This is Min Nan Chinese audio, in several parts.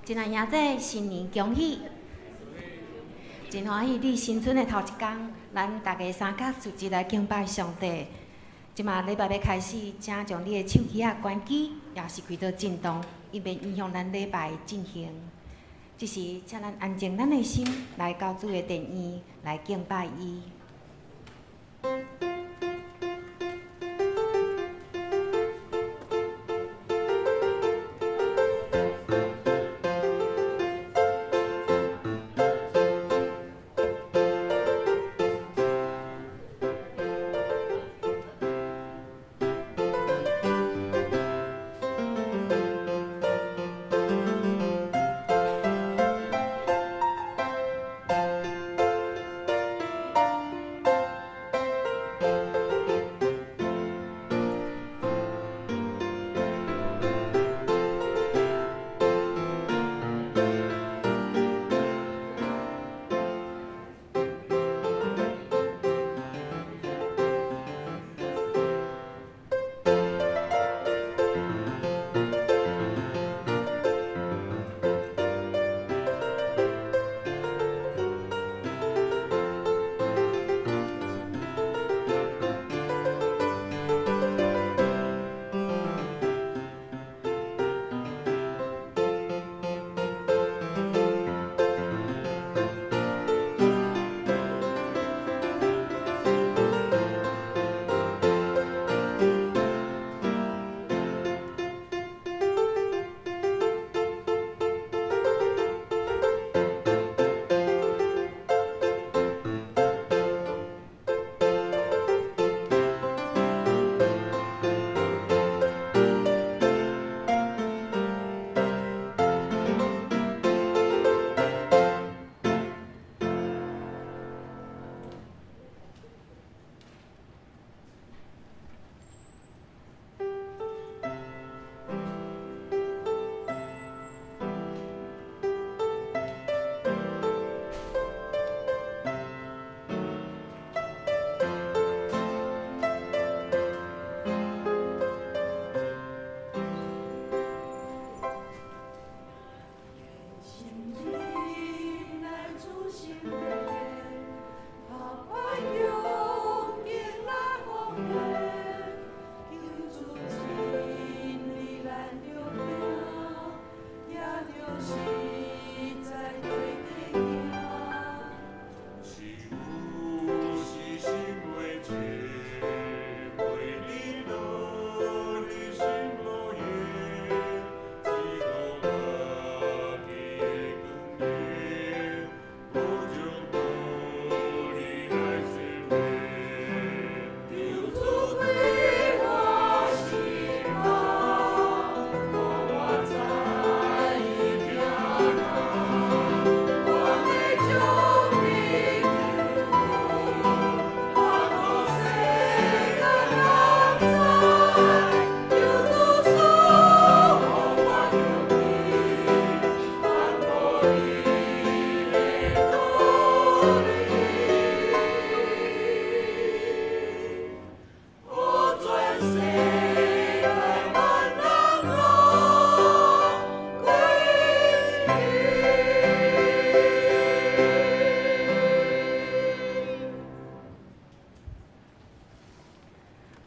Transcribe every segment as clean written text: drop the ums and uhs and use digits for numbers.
親愛兄弟，新年恭喜！真歡喜，佇新春的頭一工，咱大家三腳組織來敬拜上帝。這馬禮拜欲開始，請將你的手機仔關機，抑是開做震動，以免影響咱禮拜的進行。這時，請咱安靜咱的心，來到主的殿院來敬拜伊。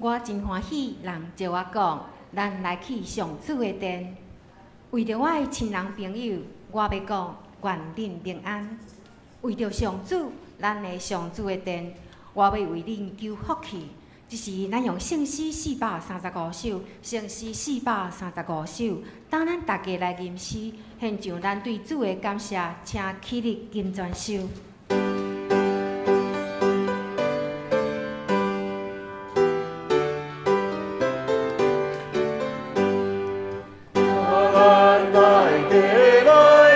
我真歡喜，人招我講，咱來去上主的殿。為著我的親人朋友，我欲講願恁平安。為著上主，咱的上主的殿，我欲為恁求福氣。這時咱用聖詩435首，聖詩四百三十五首，當咱大家來吟詩，獻上咱對主的感謝，請起立金磚手。天路着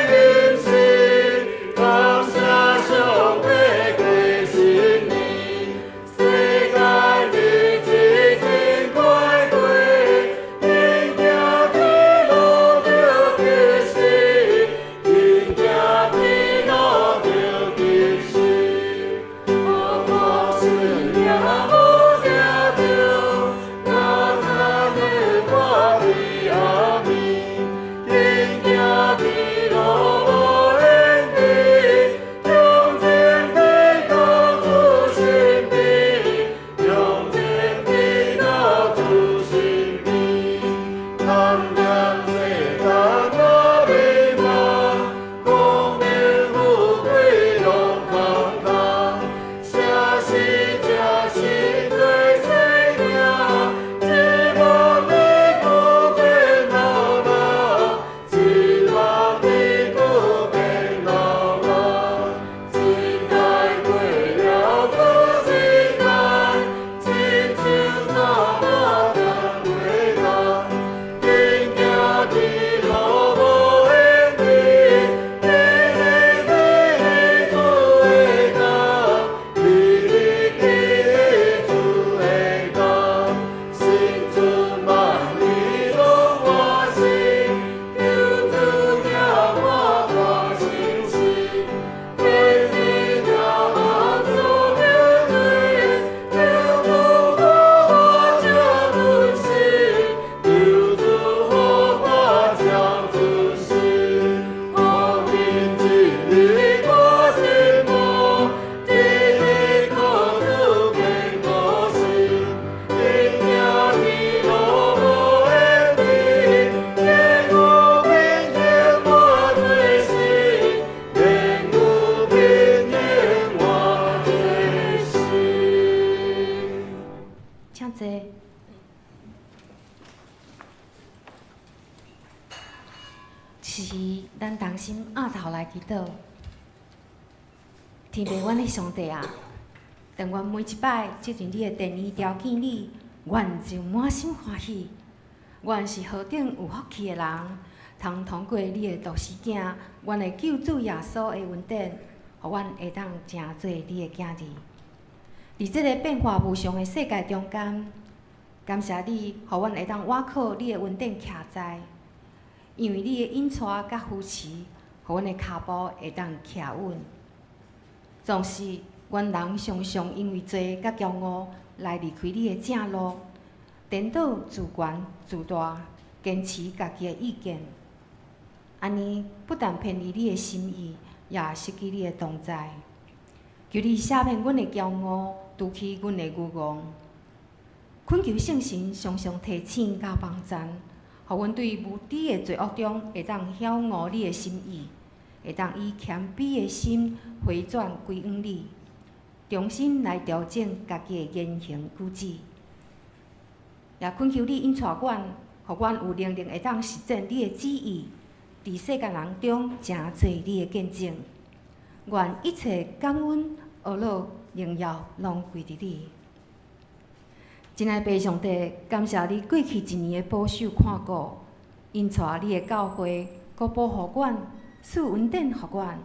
是咱同心徼頭來祈禱。天父，阮的上帝啊，當阮每一擺進入你的殿宇朝見你，阮就滿心歡喜。阮是何等有福氣的人，通通過你的獨生囝，阮的救主耶穌的恩典，予阮會當成做你的囝兒。佇這个變化無常的世界中間，感謝你，予阮會當倚靠你的恩典徛在，因為你的引帶佮扶持，予阮的跤步會當徛穩。總是，阮人常常因為罪佮驕傲來離開你的正路，顛倒自懸自大，堅持家己的意見。按呢，不但偏離你的心意，也失去你的同在。求你赦免阮的驕傲，除去阮的愚戇。懇求聖神常常提醒佮幫贊，予阮對無知的罪惡中會當曉悟你的心意，會當以謙卑的心回轉歸向你，重新來調整家己的言行舉止。也懇求你引帶阮，予阮有能力會當實踐你的旨意，佇世間人中成做你的見證。願一切感恩、呵咾、榮耀，攏歸佇你。親愛的父上帝，感謝你過去一年的保守看顧，引帶你的教會，閣保護阮，賜恩典予阮。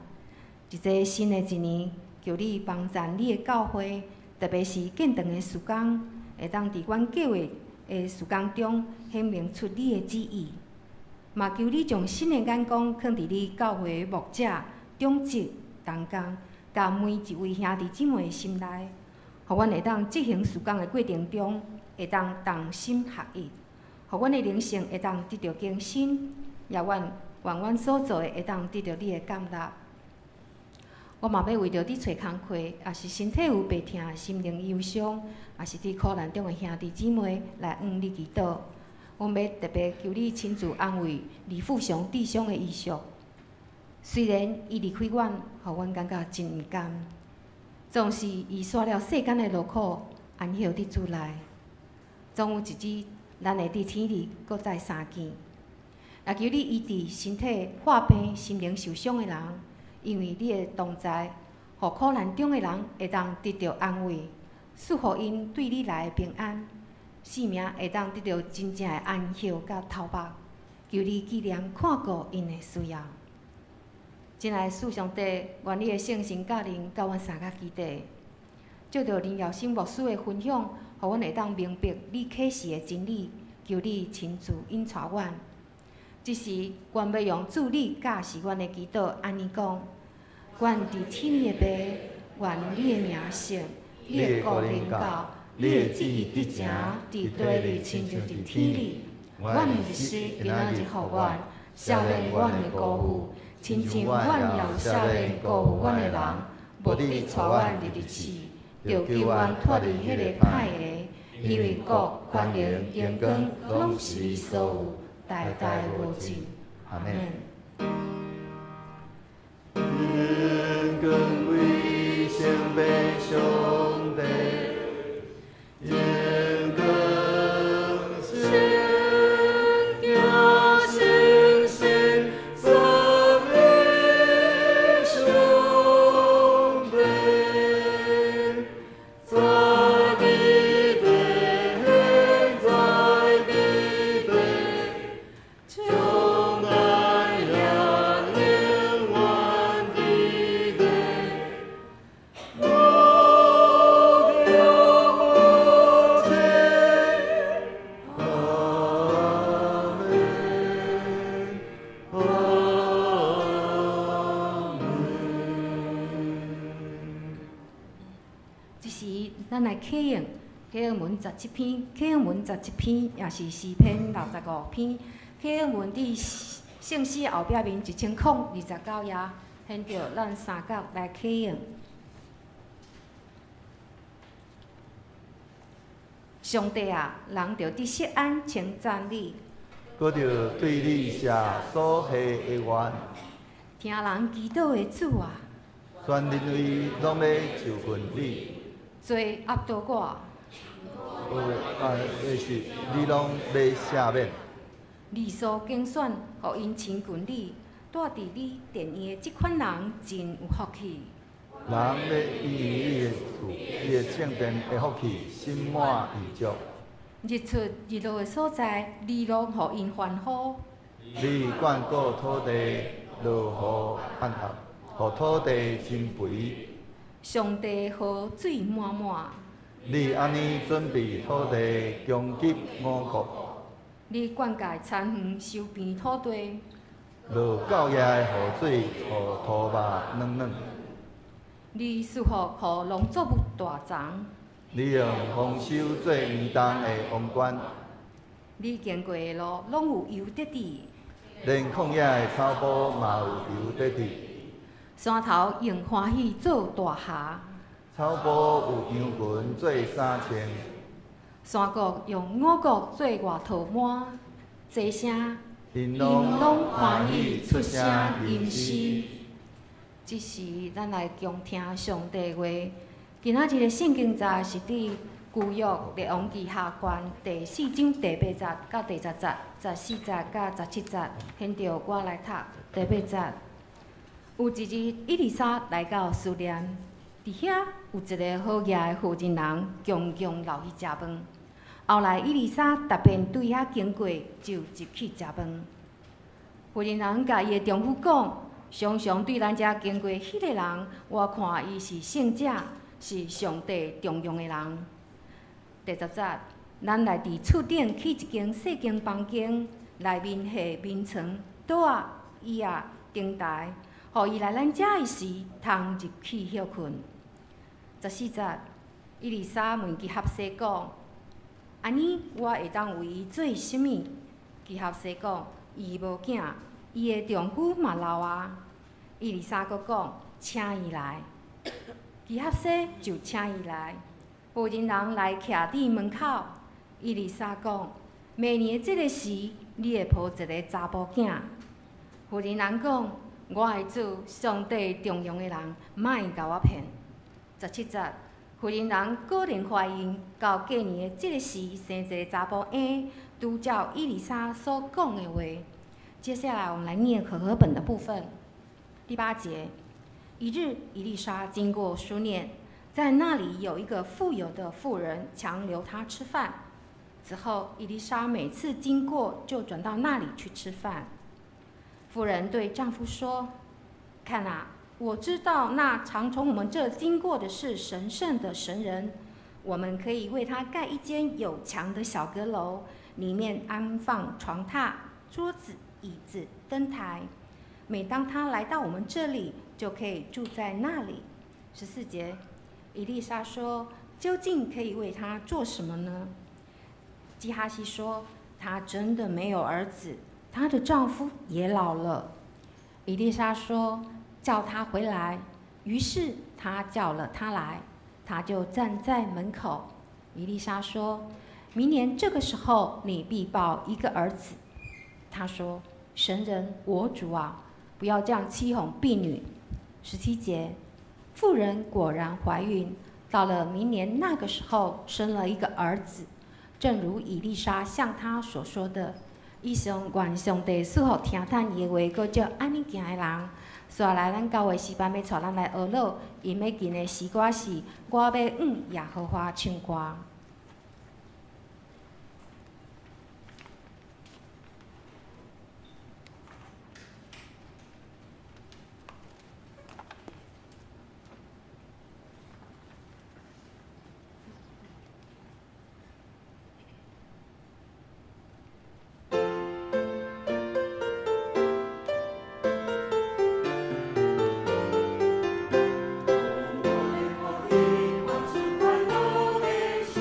佇這新的一年，求你幫贊你的教會，特別是建堂的事工，會當佇阮計劃的時間中顯明出你的旨意。嘛求你將新的眼光放佇你教會的牧者、長執、同工，佮每一位兄弟姊妹的心內，予阮會當執行事工的過程中，會當同心合意，予阮的靈性會當得著更新，也願願阮所做的會當得著你的甘納。我嘛欲為著佇揣工課，抑是身體有病疼、心靈憂傷，抑是佇苦難中的兄弟姊妹來向你祈禱。阮欲特別求你親自安慰李富雄弟兄的遺屬。雖然伊離開阮，予阮感覺真毋甘，總是伊煞了世間的勞苦，安歇佇主內。總有一日，咱會佇天裡閣再相見。也求你醫治身體破病、心靈受傷的人，因為你的同在，予苦難中的人會當得著安慰，賜予𪜶對你來的平安，生命會當得著真正的安息佮頭目。求你紀念看顧𪜶的需要。親愛的父上帝，願你的聖神駕臨到阮三个基地，藉著林耀生牧師的分享，予阮會當明白你啟示的真理。求你親自引帶阮。這時，阮欲用主你教示阮的祈禱，按呢講：阮佇天的父，願你的名聖，你的國臨到，你的旨意得成，佇地裡親像佇天裡。阮的日食今仔日予阮，赦免阮的辜負，親像阮也有赦免辜負阮的人，毋得帶阮入去試，著救阮脫離彼个歹的，因為國、權能、榮光，攏是你所有，代代無盡。阿門。榮光歸聖父上帝，榮光聖子聖神三一上帝，在地地，在地地，將來也永遠佇地。無邊無際，阿門，阿門。這時，咱來啟應啟應文十七篇，啟應文十七篇，也是詩篇65篇。啟應文佇聖詩後壁面1029頁，現著咱三角來啟應。上帝啊，人著佇錫安稱讚你，閣著對你寫所許的願，聽人祈禱的主啊，全人類攏欲就近你，罪壓倒我，有啊，的是你攏欲赦免。你所揀選，予𪜶親近你，住佇你殿院的這款人真有福氣。人欲以你的厝、你的聖殿的福氣，心滿意足。日出日落的所在，你攏予𪜶歡呼。你堅固土地，落雨按合，予土地真肥。上帝河水滿滿。你按呢準備土地，供給五穀。你灌溉田園，修平土地。落晝夜的雨水，予土肉軟軟。你賜福予農作物大欉。你用豐收做年冬的王冠。你經過的路，攏有油得滴。連曠野的草埔嘛有油得滴。山頭用歡喜做大箬。草埔有羊群做衫穿。山谷用五穀做外套滿，齊聲，𪜶𪜶攏歡喜出聲吟詩。這時，咱來恭聽上帝話。今仔日的聖經節是佇舊約列王紀下卷第四章第八節到第十節、14節到17節。現著我來讀第八節。有一日，以利沙來到書念，佇遐有一个好額的婦人人，常常留去食飯。後來，以利沙逐遍對遐經過，就入去食飯。婦人人共伊的丈夫講：常常對咱遮經過彼个人，我看伊是聖者，是上帝重用的人。第十節，咱來佇厝頂起一間細間房間，內面下眠床、桌仔、椅仔、燈台，予伊來咱遮的時，通入去歇睏。14節，以利沙問基哈西講：按呢，我會當為伊做啥物？基哈西講：伊無囝，伊的丈夫嘛老啊。以利沙閣講：請伊來。基哈西就請伊來。婦人人來徛佇門口。以利沙講：明年的這个時，你會抱一个查埔囝。婦人人講：我的主，上帝重用的人，莫共我騙。17節，婦人人果然懷孕，到過年的這个時，生一个查埔嬰，拄照以利沙所講的話。接下來我們來念和合本的部分。第八節，一日，以利沙經過書念，在那裡有一個富有的婦人強留他吃飯。此後，以利沙每次經過，就轉到那裡去吃飯。婦人對丈夫說：“看啊，我知道那常從我們這經過的是神聖的神人，我們可以為他蓋一間有牆的小閣樓，裡面安放床榻、桌子、椅子、燈臺。每當他來到我們這裡，就可以住在那裡。”14節，以利沙說：“究竟可以為他做什麼呢？”基哈西說：“她真的沒有兒子，她的丈夫也老了。”以利沙說：“叫他回來。”於是他叫了他來，他就站在門口。以利沙說：“明年這個時候，你必抱一個兒子。”他說：“神人，我主啊，不要這樣欺哄婢女。”17節，婦人果然懷孕，到了明年那個時候，生了一個兒子，正如以利沙向她所說的。以上願上帝賜福聽趁伊的話，閣照按呢行的人。紲來，咱教會詩班欲帶咱來學樂，𪜶欲吟的詩歌是《我欲向耶和華唱歌》。我欲發出快樂的聲。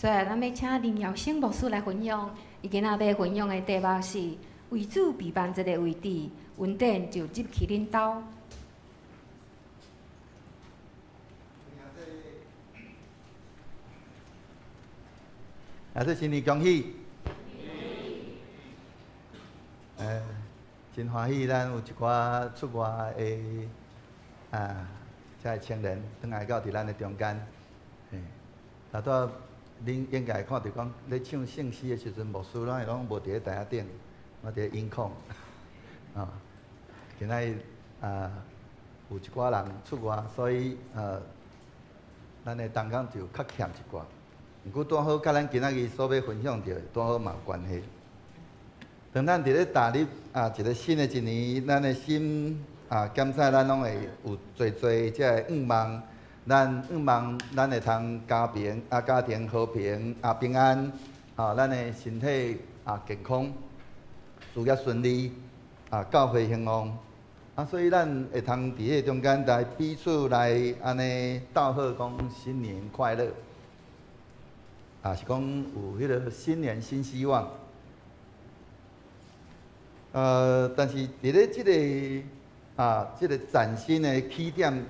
所以咱欲請林耀星牧師來分享，伊今仔欲分享的題目是為主備辦一個位置，恩典就入去恁兜。啊，這新年恭喜！真歡喜，咱有一寡出外的啊，這个青年轉來到佇咱的中間。嘿，頭拄恁應該看著講，咧唱聖詩的時陣，牧師攏會攏無佇咧台仔頂，我佇咧音控。啊，今仔日啊，有一寡人出外，所以咱的同工就較欠一寡。毋過拄好，佮咱今仔日所欲分享著的，拄好嘛有關係。當咱佇咧踏入啊一個新的一年，咱的心啊，檢查咱攏會有濟濟這个願望，咱願望咱會通家平啊家庭和平啊平安啊，咱的身體啊健康，事業順利啊，教會興旺啊，所以咱會通佇彼个中間來彼此來按呢道賀講新年快樂。啊，是講有彼个新年新希望。但是佇咧這个啊，這个嶄新的起點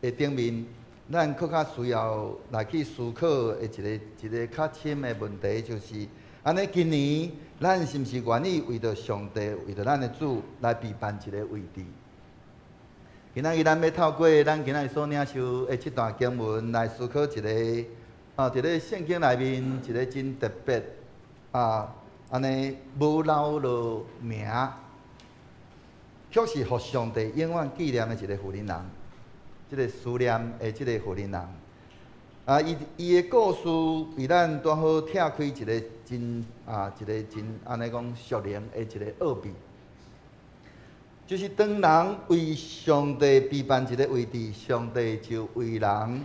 的頂面，咱閣較需要來去思考的一个一个較深的問題，就是按呢，今年咱是毋是願意為著上帝、為著咱的主來備辦一個位置？今仔日咱欲透過咱今仔日所領受的這段經文來思考一个。啊，佇咧聖經內面一個真特別啊，按呢無留落名，卻是予上帝永遠紀念的一個婦人人，這個書念的這個婦人人。啊，伊伊的故事為咱拄好拆開一個真啊，一個真按呢講屬靈的一個奧秘，就是當人為上帝備辦一個位置，上帝就為人。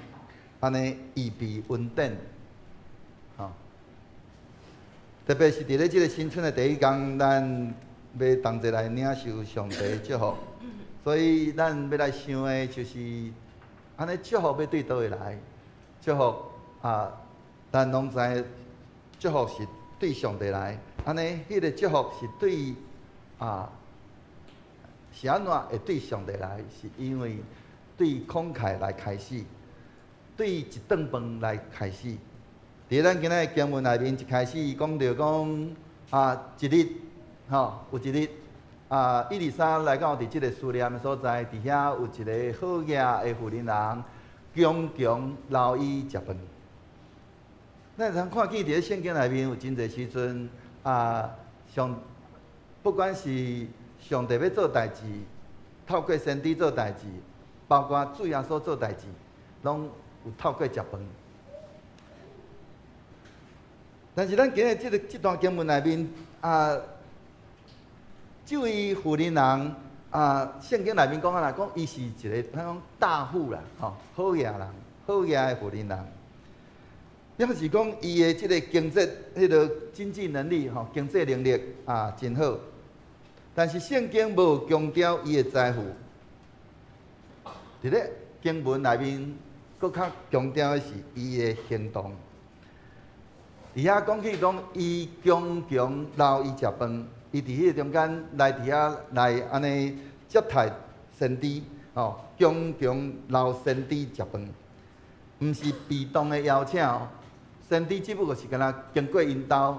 按呢預備恩典，吼，特別是佇咧這个新春的第一工，咱欲同齊來領受上帝的祝福，所以咱欲來想的就是按呢祝福欲對佗位來？祝福啊，咱攏知祝福是對上帝來，按呢彼个祝福是對啊，是按怎會對上帝來？是因為對慷慨來開始。對一頓飯來開始，佇咱今仔的經文內面一開始講著講啊，一日吼，有一日啊，以利沙來到佇這个書念的所在，佇遐有一個好額的婦人人，強強留伊食飯。咱會通看見佇咧聖經內面有真濟時陣啊，上不管是上帝欲做代誌，透過先知做代誌，包括主耶穌做代誌，攏有透過食飯，但是咱今日這个這段經文內面啊，這位婦人人啊，聖經內面講啊啦，講伊是一个咱講大戶啦，吼，好額人，好額的婦人人，表示講伊的這个經濟、彼个經濟能力吼，經濟能力啊真好，但是聖經無強調伊的財富，佇咧經文內面。閣較強調的是伊的行動。佇遐講起講，伊強強留伊食飯，伊佇彼個中間來佇遐來按呢接待先知，吼，強強留先知食飯，毋是被動的邀請哦。先知只不過是敢若經過𪜶兜，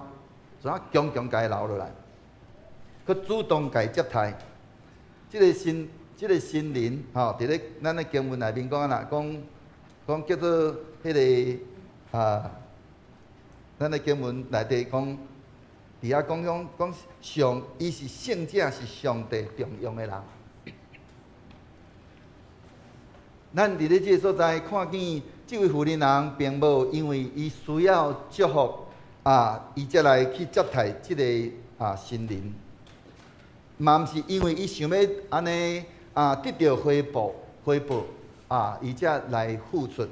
怎強強共伊留落來，閣主動共伊接待。這个新這个新人，吼，佇咧咱的經文內面講啊啦，講。講叫做彼个啊，咱的經文內底講，佇遐講講講上，伊是聖者，是上帝重用的人。咱佇咧這个所在看見這位婦人人，並無因為伊需要祝福啊，伊才來去接待這个啊新人，嘛毋是因為伊想欲按呢啊得著回報回報。啊！伊才來付出。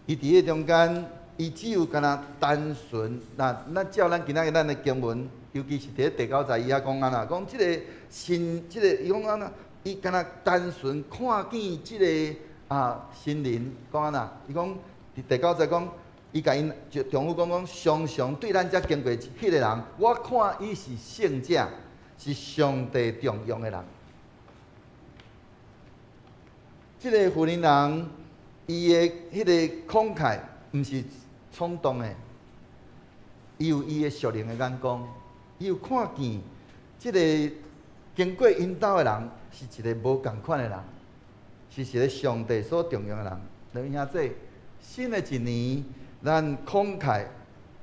伊佇彼个中間，伊只有敢若單純。那咱照咱今仔日咱的經文，尤其是佇咧第九節，伊遐講按怎，講這个新，這个伊講按怎，伊敢若單純看見這个啊新人，講按怎，伊講佇第九節講，伊共𪜶丈夫講講，常常對咱遮經過彼个人，我看伊是聖者，是上帝重用的人。這个婦人人，伊的彼個慷慨，毋是衝動的，伊有伊的屬靈的眼光，伊有看見這个經過𪜶兜的人是一个無仝款的人，是一个上帝所重用的人。弟兄姊妹，新的一年，咱慷慨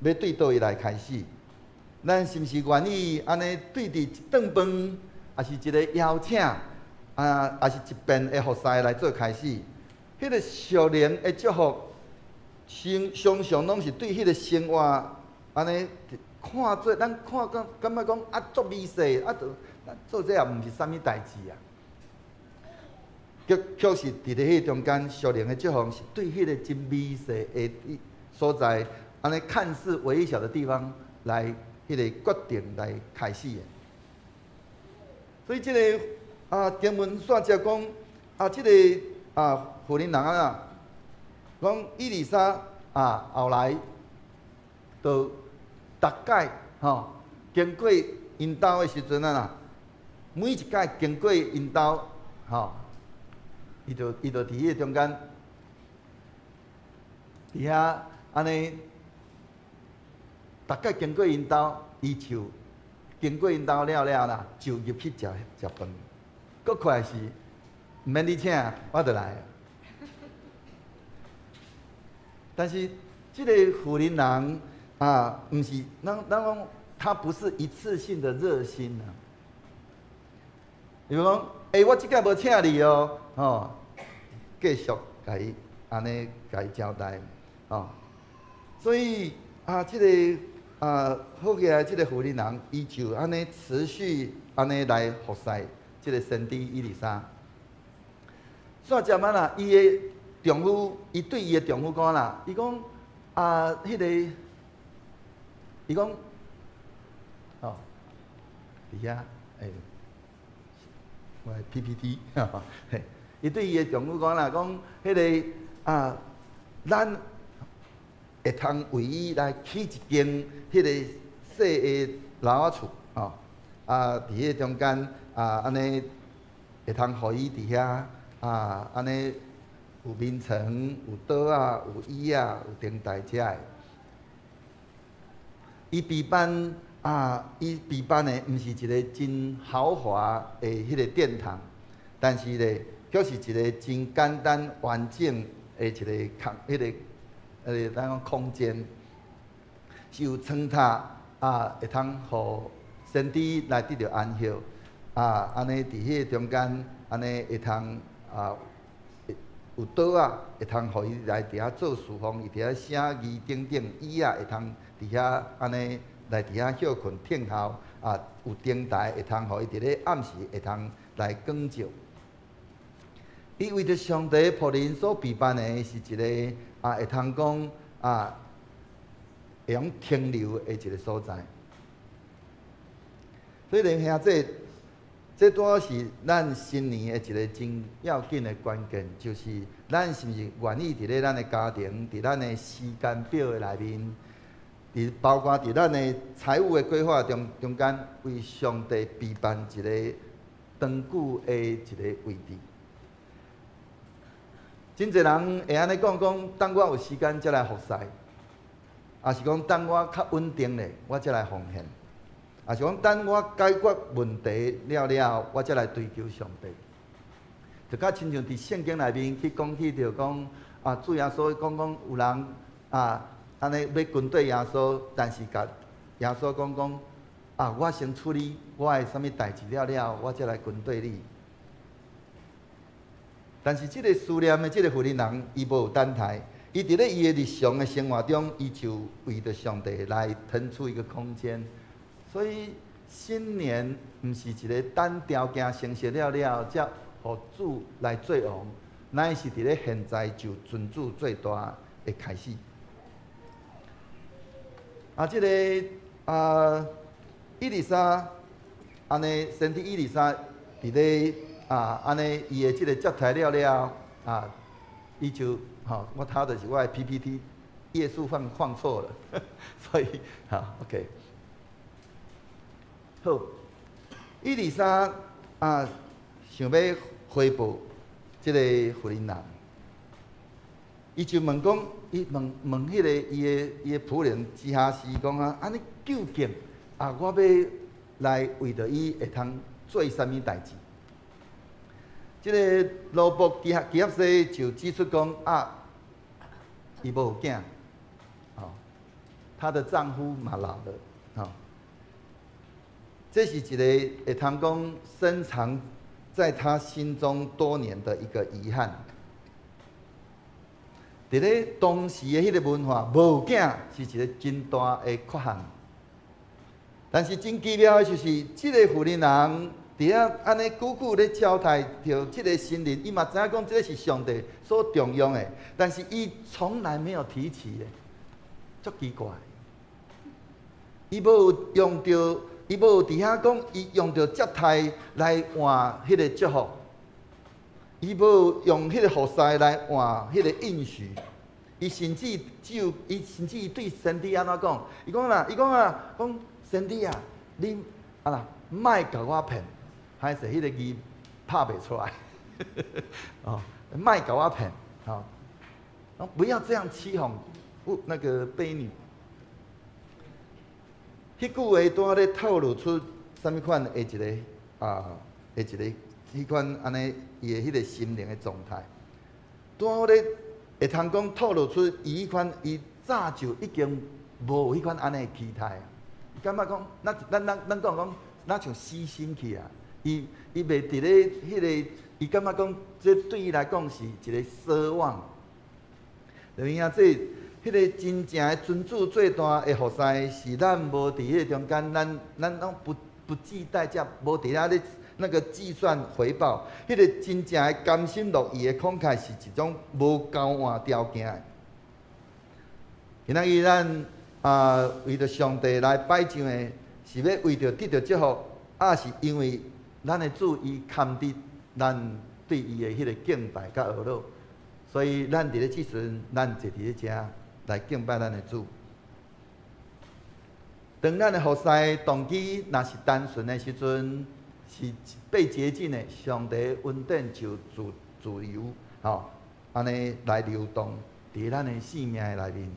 欲對佗位來開始？咱是毋是願意按呢對佇一頓飯，抑是一个邀請，啊，抑是一遍的服侍來做開始？彼个屬靈的祝福，常常攏是對彼个生活按呢看做，咱看感感覺講啊足微細，啊，就做這也毋是啥物代誌啊。卻卻是佇咧彼中間，屬靈的祝福是對彼个真微細的所在，按呢看似微小的地方來彼个決定來開始的。所以這个啊經文煞接講啊，這个啊婦人人啊，講以利沙啊後來就逐擺吼經過𪜶兜的時陣啊，每一擺經過𪜶兜吼，伊就佇彼个中間，佇遐按呢，逐擺經過𪜶兜，伊就經過𪜶兜了了啦，就入去食食飯。閣快是，毋免你請，我就來。但是這个婦人人啊，毋是，咱咱講，他不是一次性的熱心啊。比如講，欸，我這擺無請你哦，吼，繼續共伊按呢共伊交代，吼。所以啊，這个啊，好起來，這个婦人人，伊就按呢持續按呢來服侍這个先知以利沙。煞接啊啦，伊的丈夫，伊對伊的丈夫講啦，伊講啊，彼个，伊講，哦，佇遐，欸，我的 PPT，嘿，伊對伊的丈夫講啦，講彼个啊，咱會通為伊來起一間彼个細的樓仔厝，吼，啊，佇彼個中間啊，按呢會通予伊佇遐啊，按呢有眠床、有桌仔、有椅仔、有燈台遮的。伊備辦啊，伊備辦的毋是一个真豪華的彼個殿堂，但是咧，卻是一个真簡單完整的一個空，彼个咱講空間，是有床榻啊，會通予先知來得著安歇啊，按呢佇彼个中間，按呢會通啊，有桌仔，會通予伊來佇遐做事奉，伊佇遐寫字等等，椅仔會通佇遐按呢來佇遐歇睏聽候啊，有燈台會通予伊佇咧暗時會通來光照。伊為著上帝僕人所備辦的是一个啊，會通講啊，會用停留的一个所在。所以，弟兄姊妹，這拄好是咱新年的一个真要緊的關鍵，就是咱是毋是願意佇咧咱的家庭，佇咱的時間表的內面，佇包括佇咱的財務的規劃中中間，為上帝備辦一个長久的一个位置。真濟人會按呢講講，等我有時間才來服侍，抑是講等我較穩定咧，我才來奉獻，抑是講等我解決問題了了，我才來追求上帝。就較親像佇聖經內面去講起著講啊，主耶穌講講有人啊，按呢欲跟綴耶穌，但是共耶穌講講啊，我先處理我的啥物代誌了了，我才來跟綴你。但是這个書念的這个婦人人，伊無有等待，伊佇咧伊的日常的生活中，伊就為著上帝來騰出一个空間。所以新年毋是一个等條件成熟了了，才予主來做王，乃是佇咧現在就尊主做大的開始。啊，這个啊，以利沙，按呢，先知以利沙佇咧。啊，按呢，伊的這个接待了了，啊，伊就吼，我頭就是我的 PPT 頁數放錯了，所以好 OK。好，以利沙啊，想欲回報這個婦人人，伊就問講，伊問問彼個伊的僕人基哈斯講啊，按呢究竟啊，我欲來為著伊會通做啥物代誌？這個奴僕基哈西就指出講啊，伊無囝，哦，她的丈夫嘛老了，哦，這是一個會通講深藏在她心中多年的一個遺憾。佇咧當時的彼個文化，無囝是一個真大的缺陷。但是真奇妙的就是，這個婦人人佇遐按呢久久咧交代著這個新人，伊嘛知影講這個是上帝所重用的，但是伊從來沒有提起的，足奇怪。伊無用著，伊無佇遐講，伊用著接待來換彼個祝福，伊無用彼個服侍來換彼個應許。伊甚至只有，伊甚至對先知按怎講？伊講啦，伊講啊，講先知啊，你啊啦，莫共我騙，歹勢彼個字拍袂出來，哦，莫共我騙，哦，不要這樣欺哄那個婢女。彼句話拄好咧透露出啥物款的一個啊，的一個彼款按呢伊的彼個心靈的狀態，拄好咧會通講透露出伊彼款伊早就已經無彼款按呢的期待。伊感覺講，咱咱咱咱講講，若像死心去啊！伊袂佇咧彼個，伊感覺講，這對伊來講是一個奢望。有影這彼個真正的尊主最大的服侍，是咱無佇彼個中間，咱咱攏不計代價，無佇遐咧那個計算回報。彼個真正的甘心樂意的慷慨，是一種無交換條件的。今仔日咱啊，為著上帝來擺上的，是欲為著得著祝福，抑是因為咱的主伊堪得咱對伊的彼個敬拜佮呵咾，所以咱佇咧這時陣，咱坐佇咧遮來敬拜咱的主。當咱的服侍動機若是單純的時陣，是被潔淨的，上帝恩典就自由，吼，按呢來流動佇咱的生命的內面。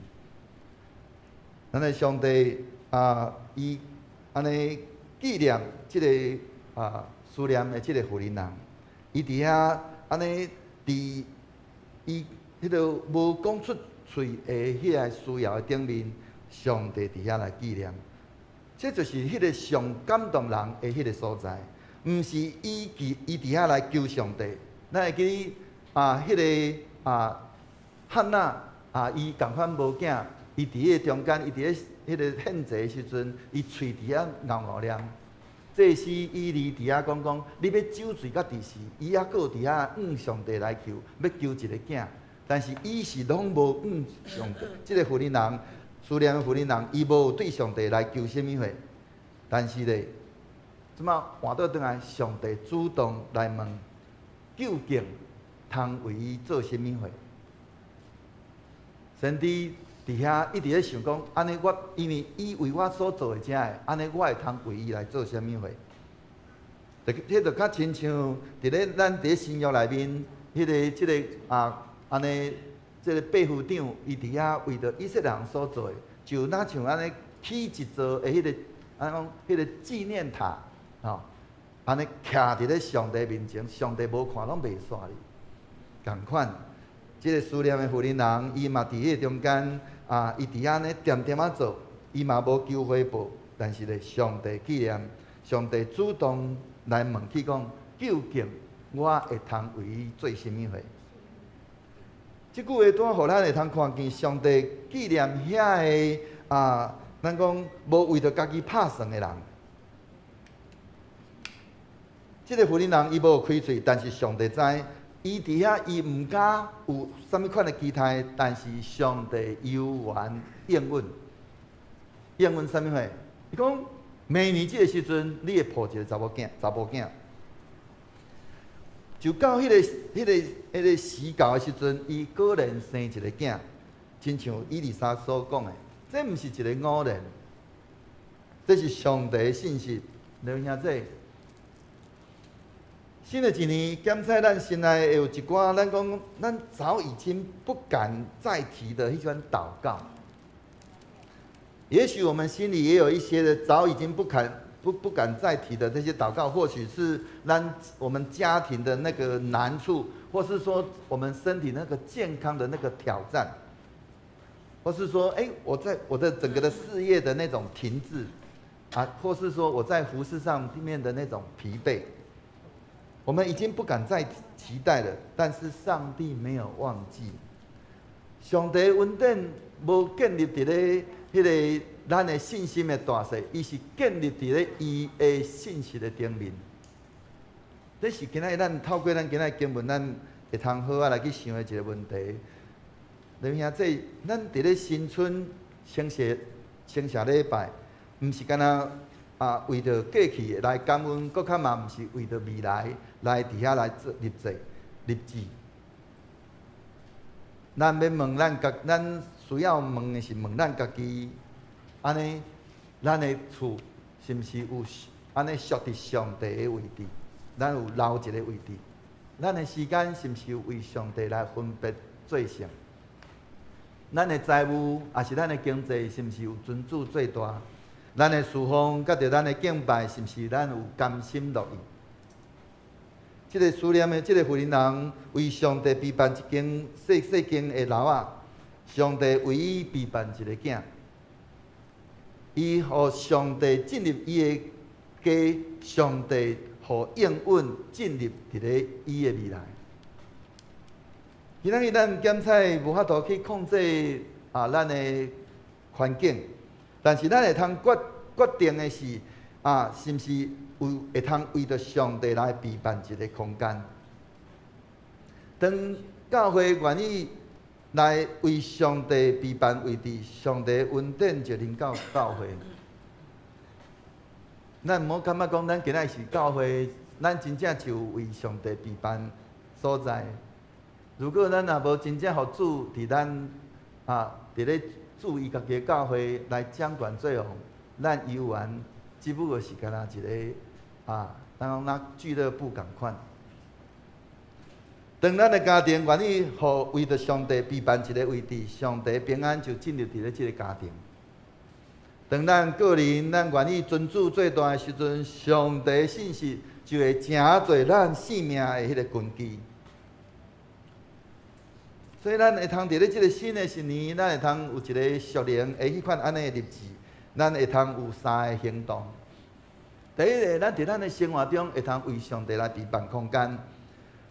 咱的上帝啊，伊按呢紀念這個啊書念的這個婦人人，伊佇遐按呢佇伊彼個無講出喙的彼個需要的頂面，上帝佇遐來紀念。這就是彼個上感動人的彼個所在，毋是伊記伊佇遐來求上帝。咱會記得啊，彼個啊漢娜啊，伊仝款無囝，伊佇彼個中間，伊佇咧彼個獻祭的時陣，伊喙佇遐𠢕𠢕念。祭司以利佇遐講講，你欲酒醉到佇時，伊猶閣佇遐向上帝來求，欲求一個囝。但是伊是攏無向上帝，這個婦人人，書念婦人人，伊無對上帝來求啥物貨。但是咧，這馬換倒轉來，上帝主動來問，究竟通為伊做啥物貨？先知佇遐一直咧想講，按呢我因為伊為我所做的這个，按呢我會通為伊來做啥物貨？就彼就較親像佇咧咱佇咧新約內面，彼個這個啊，按呢這個百夫長，伊佇遐為著以色列人所做的，就若像按呢起一座的彼個，按呢講彼個紀念塔，吼，按呢徛佇咧上帝面前，上帝無看攏袂煞哩，仝款。這個書念的婦人人，伊嘛佇彼個中間啊，伊佇遐呢恬恬仔做，伊嘛無求回報，但是咧，上帝紀念，上帝主動來問起講，究竟我會通為伊做啥物貨？這句話拄好予咱會通看見上帝紀念遐个啊，咱講無為著家己拍算的人。這個婦人人伊無開喙，但是上帝知。伊佇遐，伊毋敢有啥物款的期待，但是上帝猶原應允。應允啥物貨？伊講明年這個時陣，你會抱一個查某囝，查埔囝。就到彼個、彼個、彼個時到的時陣，伊果然生一個囝。親像以利沙所講的，這毋是一个偶然，這是上帝的信實。弟兄姊，新的一年檢查咱心內會有一寡，咱講咱早已經不敢再提的彼款禱告。也許我們心裡也有一些的早已經不敢再提的這些禱告，或許是咱我們家庭的那個難處，或是說我們身體那個健康的那個挑戰，或是說，欸，我在我的整個的事業的那種停滯，啊，或是說我在服事上面的那種疲憊，我們已經不敢再期待了。但是上帝沒有忘記，上帝恩典無建立佇咧彼个咱的信心的大細，伊是建立佇咧伊的信實的頂面。這是今仔日咱透過咱今仔日經文，咱會通好仔來去想的一个問題。弟兄姊，咱佇咧新春稱謝禮拜，毋是干焦啊為著過去來感恩，閣較嘛毋是為著未來來佇遐來做立志立志。咱欲問咱家，咱需要問的是問咱家己，按呢，咱的厝是毋是有按呢屬佇上帝的位置？咱有留一个位置？咱的時間是毋是有為上帝來分別做聖？咱的財務抑是咱的經濟，是毋是有尊主做大？咱的侍奉佮著咱的敬拜，是毋是咱有甘心樂意？這个書念的這个婦人人為上帝備辦一間細細間的樓仔，上帝為伊備辦一個囝，伊予上帝進入伊的家，上帝予應允進入佇咧伊的未來。今仔日咱檢查無法度去控制啊，咱的環境，但是咱會通決定的是啊，是毋是有會通為著上帝來備辦一个空間？當教會願意來為上帝備辦位置，上帝恩典就臨到教會。咱毋好感覺講，咱今仔日是教會，咱真正就為上帝備辦所在。如果咱若無真正予主佇咱啊，佇咧主伊家己的教會來掌權做王，咱猶原只不過是干焦一个啊，咱講若俱樂部仝款。當咱的家庭願意予為著上帝備辦一个位置，上帝平安就進入佇咧這个家庭。當咱個人咱願意尊主做大的時陣，上帝信實就會成做咱生命的彼个根基。所以咱會通佇咧這个新的一年，咱會通有一个屬靈的彼款按呢的立志，咱會通有三个行動。第一个，咱佇咱的生活中會通為上帝來備辦空間。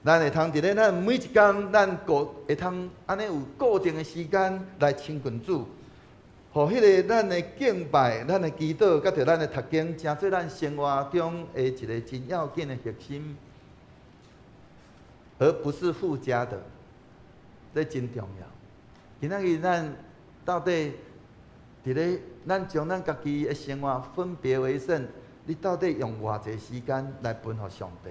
咱會通佇咧咱每一工，咱固會通按呢有固定的時間來親近主，予彼个咱的敬拜、咱的祈禱，佮著咱的讀經，成做咱生活中的一个真要緊的核心，而不是附加的，這真重要。今仔日咱到底佇咧咱將咱家己的生活分別為聖，你到底用偌濟時間來分予上帝？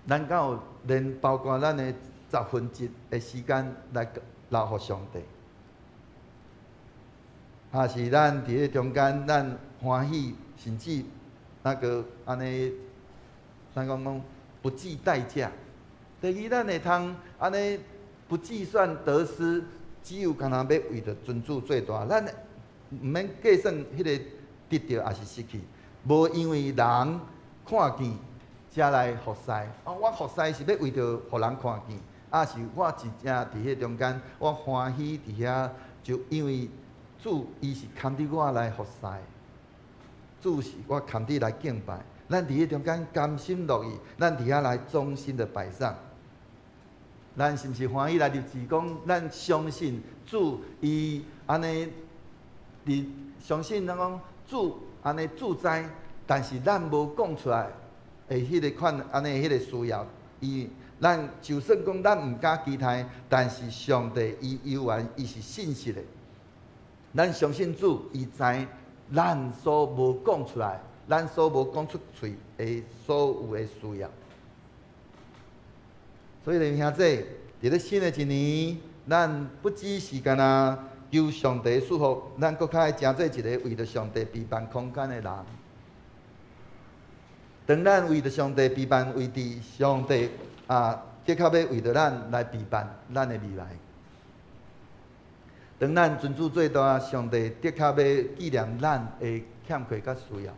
咱敢有連包括咱的十分之一的時間來留予上帝？抑是咱佇咧中間，咱歡喜，甚至那個按呢，咱講講不計代價。第二，咱會通按呢不計算得失，只有干焦欲為著尊主做大，咱毋免計算彼个得著抑是失去，無因為人看見才來服侍。啊，我服侍是欲為著予人看見，抑是我真正佇彼中間，我歡喜佇遐，就因為主伊是堪得我來服侍，主是我堪得來敬拜。咱佇彼中間甘心樂意，咱佇遐來忠心的擺上。咱是毋是歡喜來立志講，咱相信主伊按呢，佇相信咱講主按呢主知，但是咱無講出來的彼个款按呢彼个需要，伊咱就算講咱毋敢期待，但是上帝伊猶原伊是信實的。咱相信主，伊知咱所無講出來，咱所無講出喙的所有的需要。所以，弟兄姊，佇咧新的一年，咱不只是干焦求上帝赐福，咱閣較愛成做一个為著上帝備辦空間的人。當咱為著上帝備辦位置，上帝啊，的確欲為著咱來備辦咱的未來。當咱尊主做大，上帝的確欲紀念咱的欠缺佮需要。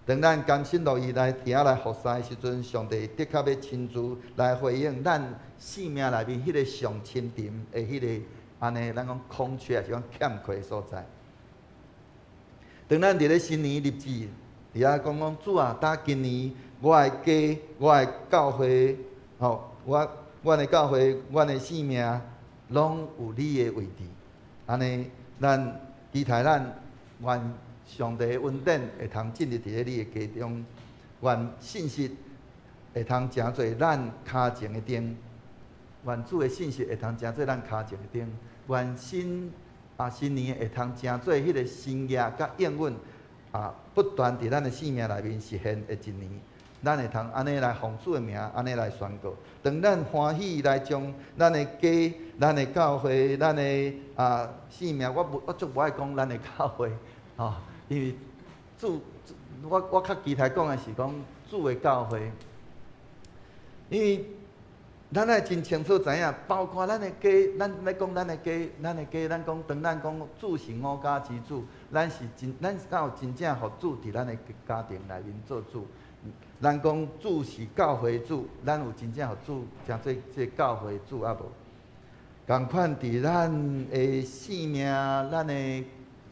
當咱甘心樂意來佇遐來服侍的時陣，上帝的確欲親自來回應咱生命內面彼个上深沉的彼个按呢，咱講空缺，抑是講欠缺的所在。當咱佇咧新年立志，佇遐講講主啊，打今年我的家、我的教會，吼，阮的教會、阮的生命，攏有你的位置。按呢，咱期待咱願上帝的恩典會通進入佇咧你的家中，願信實會通成做咱跤前的燈，願主的信實會通成做咱跤前的燈，願新年會通成做彼个神蹟佮應允啊，不斷佇咱的生命內面實現的一年。咱會通按呢來奉主的名，按呢來宣告。當咱歡喜來將咱的家、咱的教會、咱的生命，我無我足無愛講咱的教會，吼，因為主，我較期待講的是講主的教會，因為咱愛真清楚知影，包括咱的家，咱欲講咱的家，咱的家，咱講當咱講主是我家之主，咱是真，咱敢有真正予主佇咱的家庭內面做主？咱講主是教會主，咱有真正予主成做這个教會主抑無？仝款佇咱的生命、咱的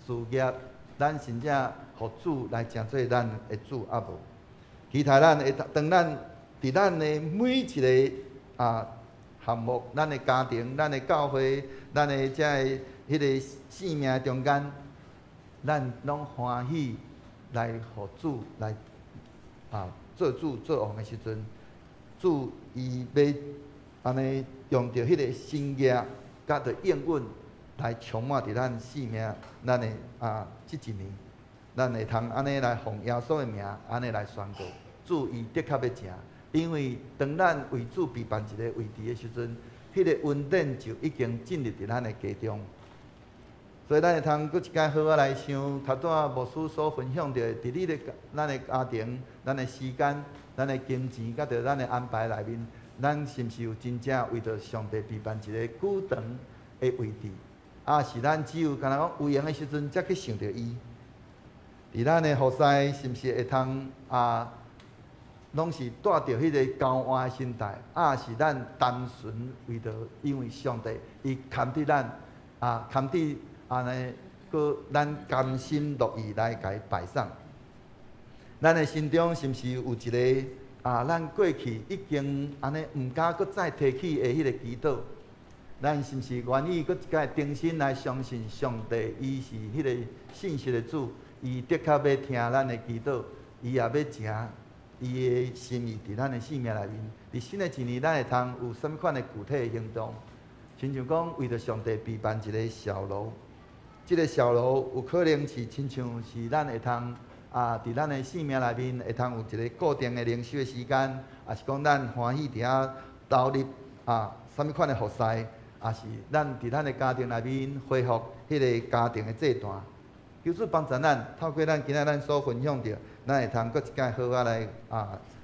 事業，咱真正予主來成做咱的主抑無？期待咱會當咱佇咱的每一个項目，咱的家庭、咱的教會、咱的這个彼个生命中間，咱攏歡喜來予主來做主做王的時陣，主伊欲按呢用著彼个神蹟佮著應允來充滿佇咱生命，咱的這一年，咱會通按呢來奉耶穌的名，按呢來宣告，主伊的確欲成，因為當咱為主備辦一個位置的時陣，彼个恩典就已經進入佇咱的家中。所以咱會通閣一擺好好來想，頭拄仔牧師所分享著的，佇你的咱的家庭、咱的時間、咱的金錢，佮著咱的安排內面，咱是毋是有真正為著上帝備辦一个久長的位置？抑是咱只有干焦講有閒的時陣才去想著伊？佇咱的服侍，是毋是會通攏是帶著彼个交換的心態？抑是咱單純為著因為上帝伊牽佇咱牽佇按呢，閣咱甘心樂意來共伊擺上。咱的心中是毋是有一个咱過去已經按呢毋敢閣再提起的彼个祈禱？咱是毋是願意閣一擺重新來相信上帝？伊是彼个信實的主，伊的確欲聽咱的祈禱，伊也欲成伊的心意佇咱的生命內面。佇新的一年，咱會通有啥物款的具體的行動？親像講為著上帝備辦一个小樓。這个小樓有可能是親像是咱會通佇咱的生命內面會通有一个固定的靈修的時間，抑是講咱歡喜佇遐投入啥物款的服侍，抑是咱佇咱的家庭內面恢復彼个家庭的祭壇。求主幫助咱，透過咱今仔咱所分享著，咱會通閣一擺好好來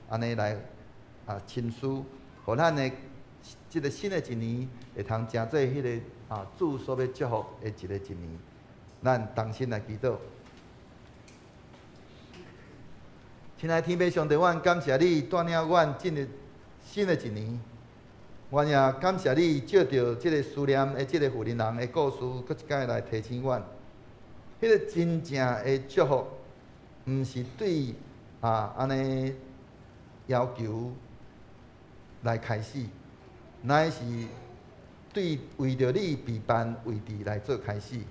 按呢來深思，予咱的這个新的一年會通成做彼个主所欲祝福的一个一年。咱同心來祈禱。親愛的天父上帝，阮感謝你帶領阮進入新的一年。阮也感謝你藉著這个書念的這个婦人的故事，閣一擺來提醒阮，彼个真正的祝福，毋是對按呢要求來開始，乃是對為著你備辦位置來做開始。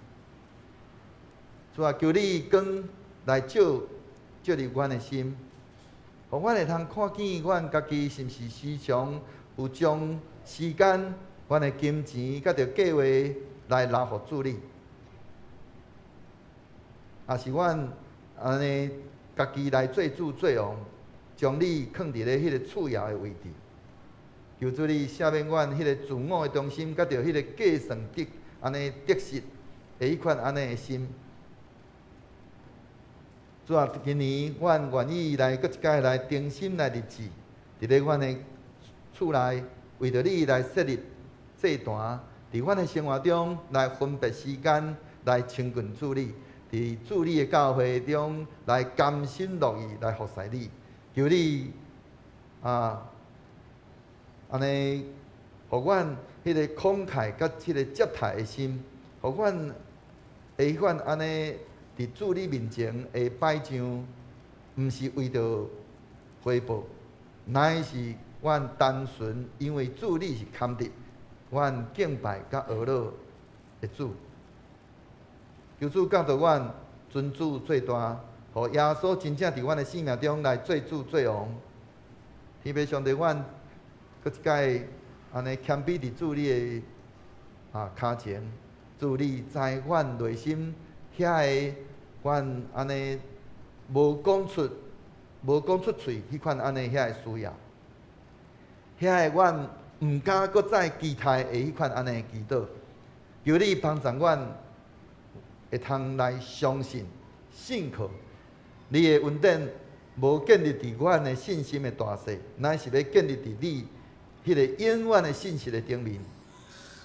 主啊，求你光來照照入阮的心，予阮會通看見阮家己是毋是時常有將時間、阮的金錢佮著計畫來留予主你，抑是阮按呢家己來做主做王，將你囥佇咧彼个次要的位置。求主你赦免阮彼个自我的中心，佮著彼个计算得按呢得失的彼款按呢的心。主啊，今年阮愿意來閣一擺來重新來立志，佇咧阮的厝內，為著你來設立祭壇，佇阮的生活中來分別時間來親近主你，佇主你的教會中來甘心樂意來服侍你，求你啊，按呢，予阮彼个慷慨佮這个接待的心，予阮會款按呢佇主你面前的擺上，毋是為著回報，乃是阮單純因為主你是堪得，阮敬拜佮阿樂的主。求主教導阮尊主做大，予耶穌真正佇阮的生命中來做主做王。天父上帝，阮閣一擺按呢謙卑佇主你的跤前，主你知阮內心遐个阮按呢無講出喙彼款按呢遐个需要，遐個阮毋敢閣再期待的彼款按呢祈禱，求你幫助阮會通來相信、信靠你的恩典，無建立佇阮的信心的大細，乃是欲建立佇你彼个永遠的信實的頂面。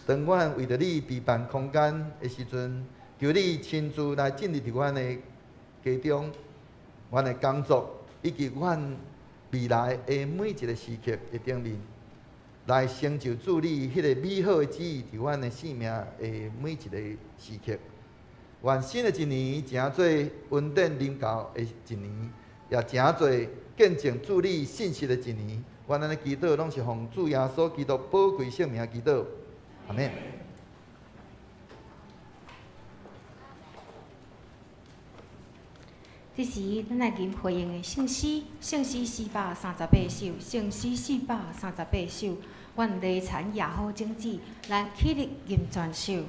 當阮為著你備辦空間的時陣，求你親自來進入佇阮的家中、阮的工作以及阮未來的每一个時刻的頂面，來成就主你彼个美好的旨意佇阮的生命的每一个時刻。願新的一年成做恩典臨到的一年，也成做見證主你信實的一年。阮按呢祈禱，攏是奉主耶穌基督寶貴聖名祈禱，阿們。這時，咱來吟回應的聖詩，聖詩438首，聖詩438首，願禮田也好種子，咱起立吟全首。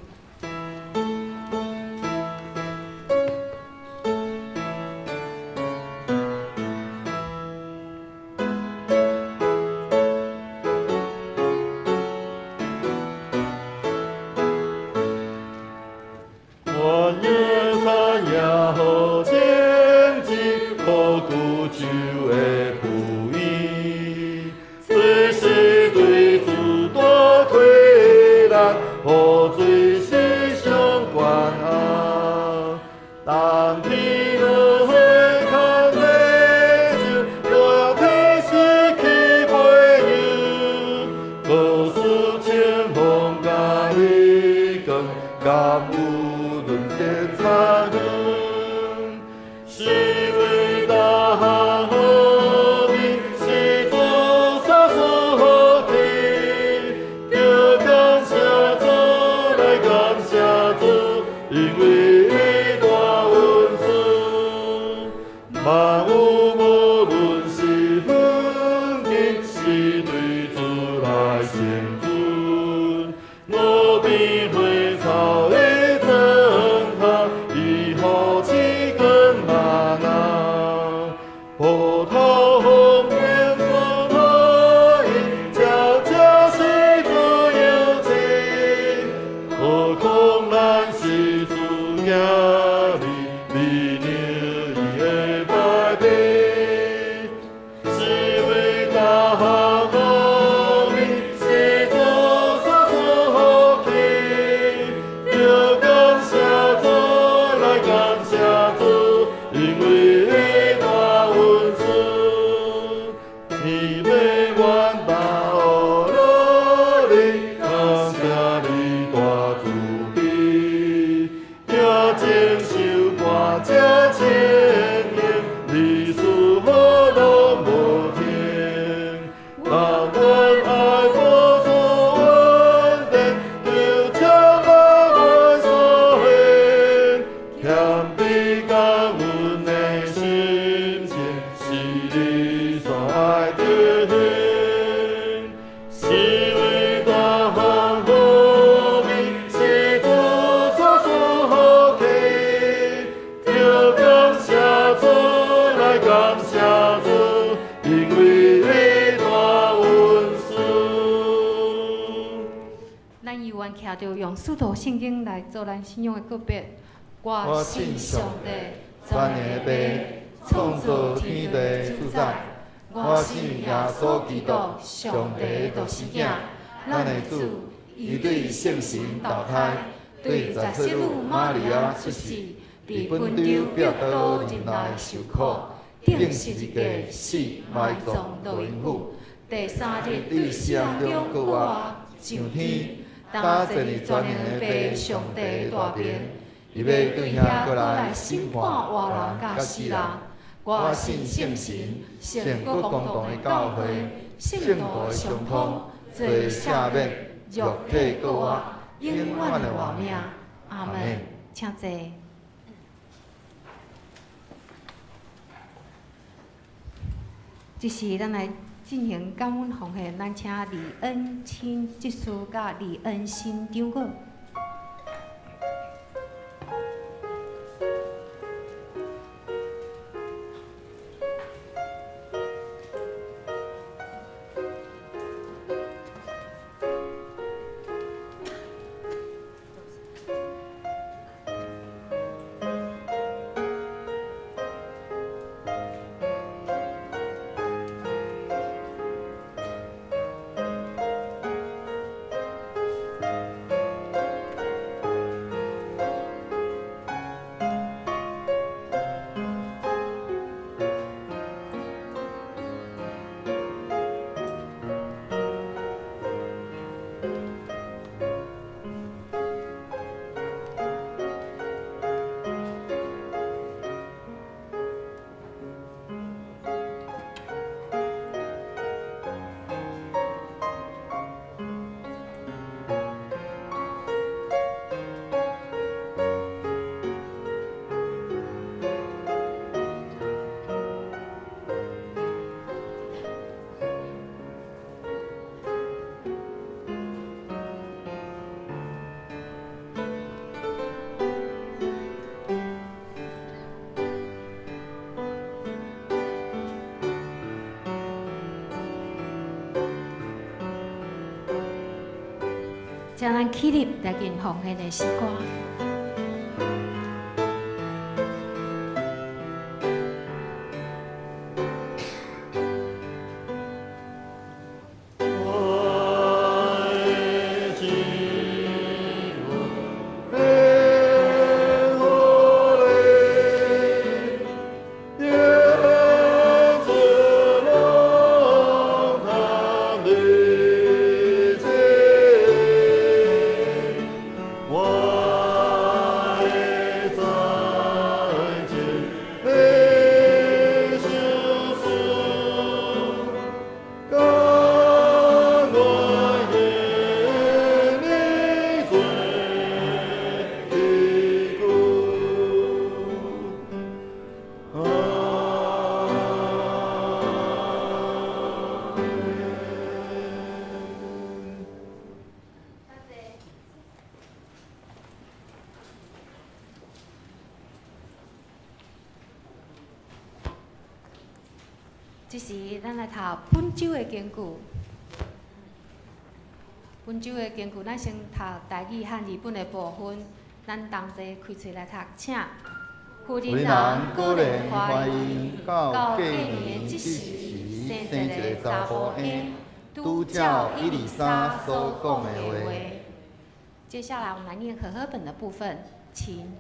是為大項好名，是主所賜福氣。咱猶原徛著用使徒聖經來做咱信仰的告別。我信上帝，全能的父，創造天地主宰。我信耶穌基督，上帝的獨生囝，咱的主，伊對聖神投胎，對十七女瑪利亞出世，佇本丟彼拉多任內受苦，釘十字架死，埋葬落陰府，第三日對死人中復活，上天，擔坐佇全能的父上帝大爿，伊欲對遐閣來審判活人佮死人。我信聖神，聖國公同的教會，聖徒的相通，罪赦免，肉體復活，永遠的活命。阿門。請坐。這時，咱來進行感恩奉獻，咱請李恩清執事佮李恩新長老。請咱起立來敬奉獻的詩歌。這時，咱來讀本週的經句。本週的經句，咱先讀台語漢字本的部分。咱同齊開喙來讀，請。婦人果然懷孕，到過年的這時，生一个查埔嬰，拄照以利沙所講的話。接下來，我們來念和合本的部分，請。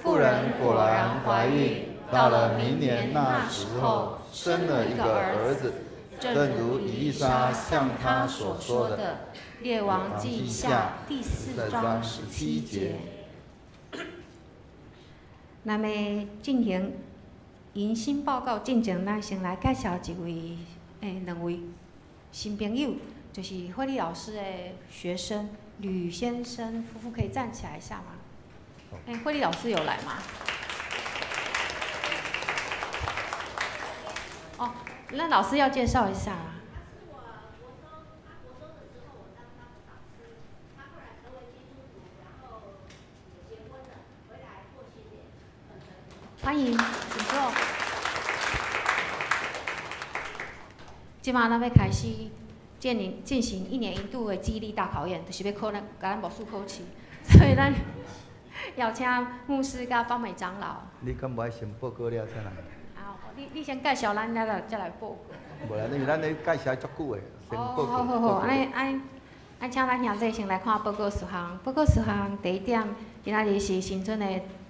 婦人果然懷孕，到了明年那時候，生了一個兒子，正如以利沙向他所說的，《列王紀下》第4章17節。那麼進行迎新報告進前，咱先來介紹一位、兩位新朋友，就是慧麗老師的學生呂先生夫婦，可以站起來一下嗎？慧麗老師有來嗎？哦，那老師要介紹一下啊。他是我國中，他國中的時候我當他的導師，他後來成為基督徒，然後結婚了，回來過新年。歡迎，請坐。這馬咱欲開始進行一年一度的記憶力大考驗，就是欲考咱，共咱牧師考試，所以咱邀請牧師佮方美長老。你敢無愛先報告了才來？啊，你先介紹咱了，才來報告。無啦，因為咱咧介紹足久的，先報告。好好好，按呢按按，請咱兄弟先來看報告事項。報告事項第一點，今仔日是新春的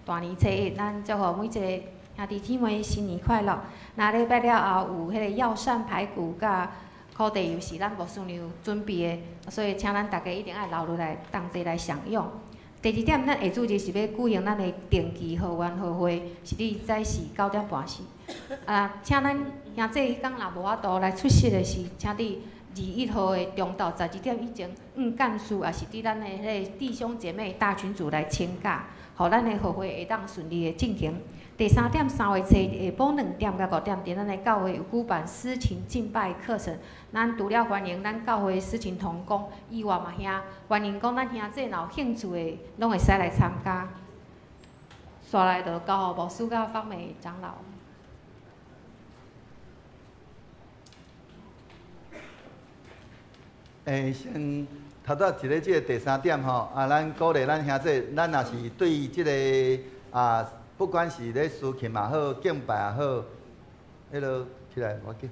大年初一，咱祝福每一個兄弟姊妹新年快樂。若禮拜了後有彼個藥膳排骨佮苦茶油是咱牧師娘準備的，所以請咱大家一定愛留落來同齊來享用。第二點，咱下主日是欲舉行咱的定期賀願賀會，是佇早時9點半時。啊，請咱兄弟彼工若無法度來出席的是，請佇21號的中晝12點以前，向幹事抑是佇咱的彼个弟兄姐妹大群組來請假，予咱的賀會會當順利的進行。第三點，3月初一下晡2點到5點，佇咱的教會有舉辦司琴敬拜課程。咱除了歡迎咱教會司琴同工以外，嘛兄歡迎講咱兄弟若有興趣的，攏會使來參加。紲來就交予牧師佮方美長老。欸，先頭拄一个這个第三點吼，啊，咱鼓勵咱兄弟，咱若是對這个啊，不管是咧司琴也好，敬拜也好，彼落起來無要緊，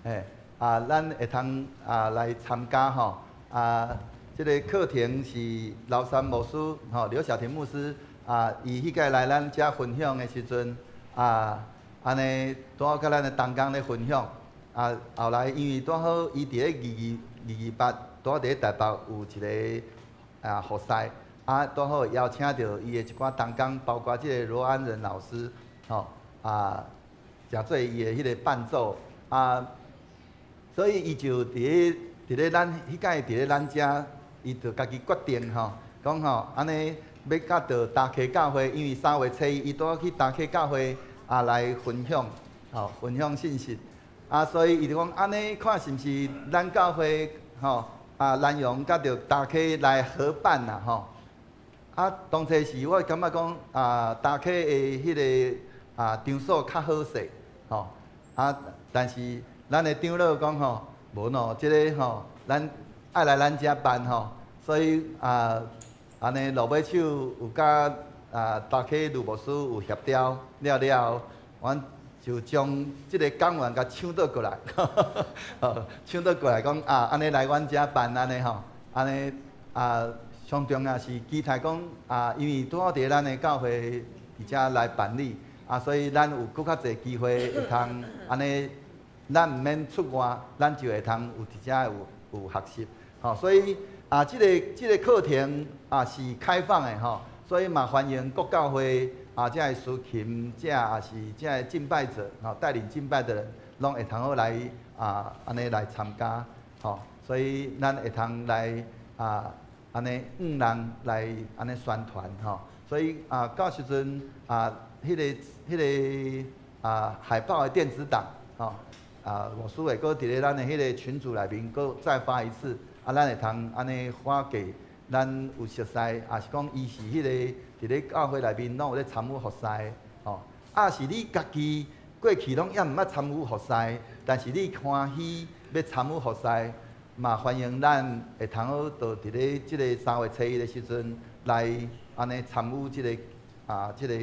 嘿，啊，咱會通啊來參加吼，啊，這個課程是劉山牧師吼，劉小田牧師啊，伊彼屆來咱遮分享的時陣啊，按呢拄好佮咱的同工咧分享，啊，後來因為拄好伊佇咧22、228，拄好佇咧台北有一个啊服侍。啊，拄好邀請著伊的一寡同工，包括這个羅安仁老師，吼啊，誠做伊的彼个伴奏啊，所以伊就佇咧咱彼擺佇咧咱遮，伊就家己決定吼，講吼，按呢欲佮著大溪教會，因為3月初一伊拄好去大溪教會啊來分享，吼，分享信息，啊，所以伊就講按呢看是毋是咱教會吼啊南陽佮著大溪來合辦啦，吼。啊，當初時我感覺講啊，大溪的彼个啊場所較好勢，吼啊，但是咱的長老講吼，無喏，這个吼，咱愛來咱遮辦吼，所以啊，按呢落尾手有佮啊大溪呂牧師有協調了了後，阮就將這个講員共搶倒過來，搶倒過來講啊，按呢來阮遮辦按呢吼，按呢啊。上重要是期待講啊，因為拄好佇咱的教會佇遮來辦理啊，所以咱有閣較濟機會會通按呢，咱毋免出外，咱就會通有佇遮有學習，吼，所以啊，這个這个課程啊是開放的吼，所以嘛歡迎各教會啊，遮的司琴者也是遮的敬拜者，吼，帶領敬拜的人，攏會通好來啊，按呢來參加，吼，所以咱會通來啊。按呢，向人來按呢宣傳吼，所以啊，到時陣啊，彼个啊海報的電子檔吼，啊，牧師會閣佇咧咱的彼個群組內面閣再發一次，啊，咱會通按呢發給咱有熟似，也是講伊是彼个佇咧教會內面攏有咧參與服侍的吼，啊是你家己過去攏猶毋捌參與服侍，但是你歡喜欲參與服侍。嘛歡迎咱會通好到佇咧這个3月初一的時陣來按呢參與這个啊這个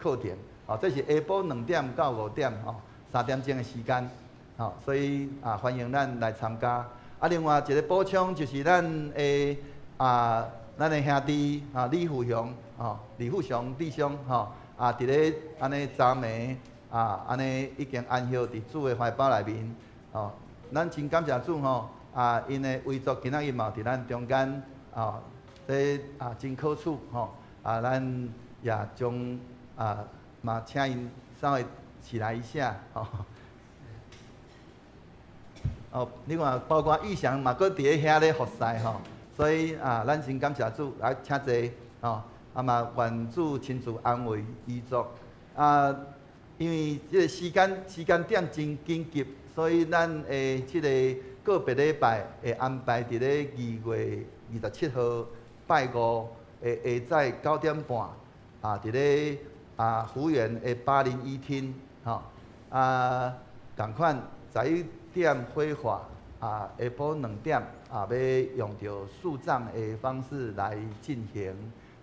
課程，哦，這是下晡2點到5點吼，3點鐘的時間，吼，所以啊歡迎咱來參加。啊，另外一个補充就是咱的啊，咱的兄弟啊李富雄吼，李富雄弟兄吼，啊佇咧按呢昨暝啊按呢已經安息佇主的懷抱內面，吼，咱真感謝主吼。啊，𪜶的遺囑今仔日嘛佇咱中間，啊，這啊真可取吼，啊，咱也將啊嘛請𪜶稍微起來一下，吼。哦，你看，包括玉祥嘛，閣佇咧遐咧服侍吼，所以啊，咱真感謝主，來請坐，吼，啊嘛願主親自安慰遺族，啊，因為這個時間點真緊急，所以咱的這个個別禮拜會安排佇咧2月27號拜五的下早9點半，啊，佇咧啊福園的801廳，吼，啊，仝款11點火化，下晡2點，欲用著樹葬的方式來進行，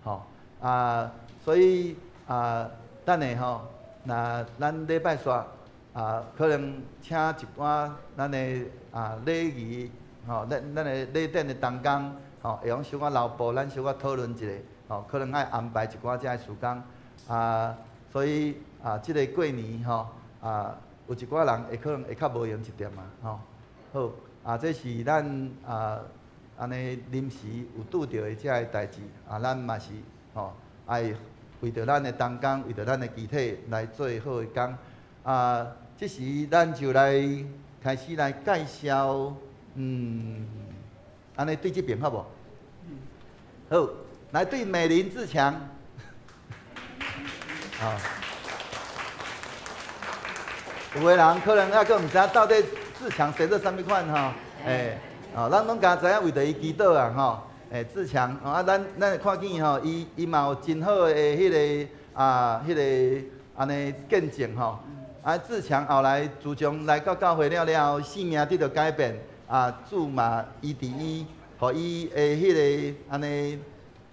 吼啊，所以啊，等下吼，若咱禮拜煞啊，可能請一寡咱的禮儀，吼，咱的禮典的同工，吼，會用小可留步，咱小可討論一下，吼，可能愛安排一寡這个時間，啊，所以啊，這个過年吼，啊，有一寡人會可能會較無閒一點啊，吼，好，啊，這是咱啊，按呢臨時有拄著的這个代誌，啊，咱嘛是吼，愛為著咱的同工，為著咱的肢體來做好的工，啊，這時咱就來開始來介紹，按呢對這邊好無？好，來對美玲自強，啊，有的人可能猶閣毋知影到底自強生做啥物款吼，欸，哦，咱攏敢知影為著伊祈禱啊，吼，欸，自強，啊，咱會看見吼，伊嘛有真好的彼个啊，彼个按呢見證吼，啊，自強後來自從來到教會了了後，生命得著改變，啊，主嘛醫治伊，予伊的彼个按呢，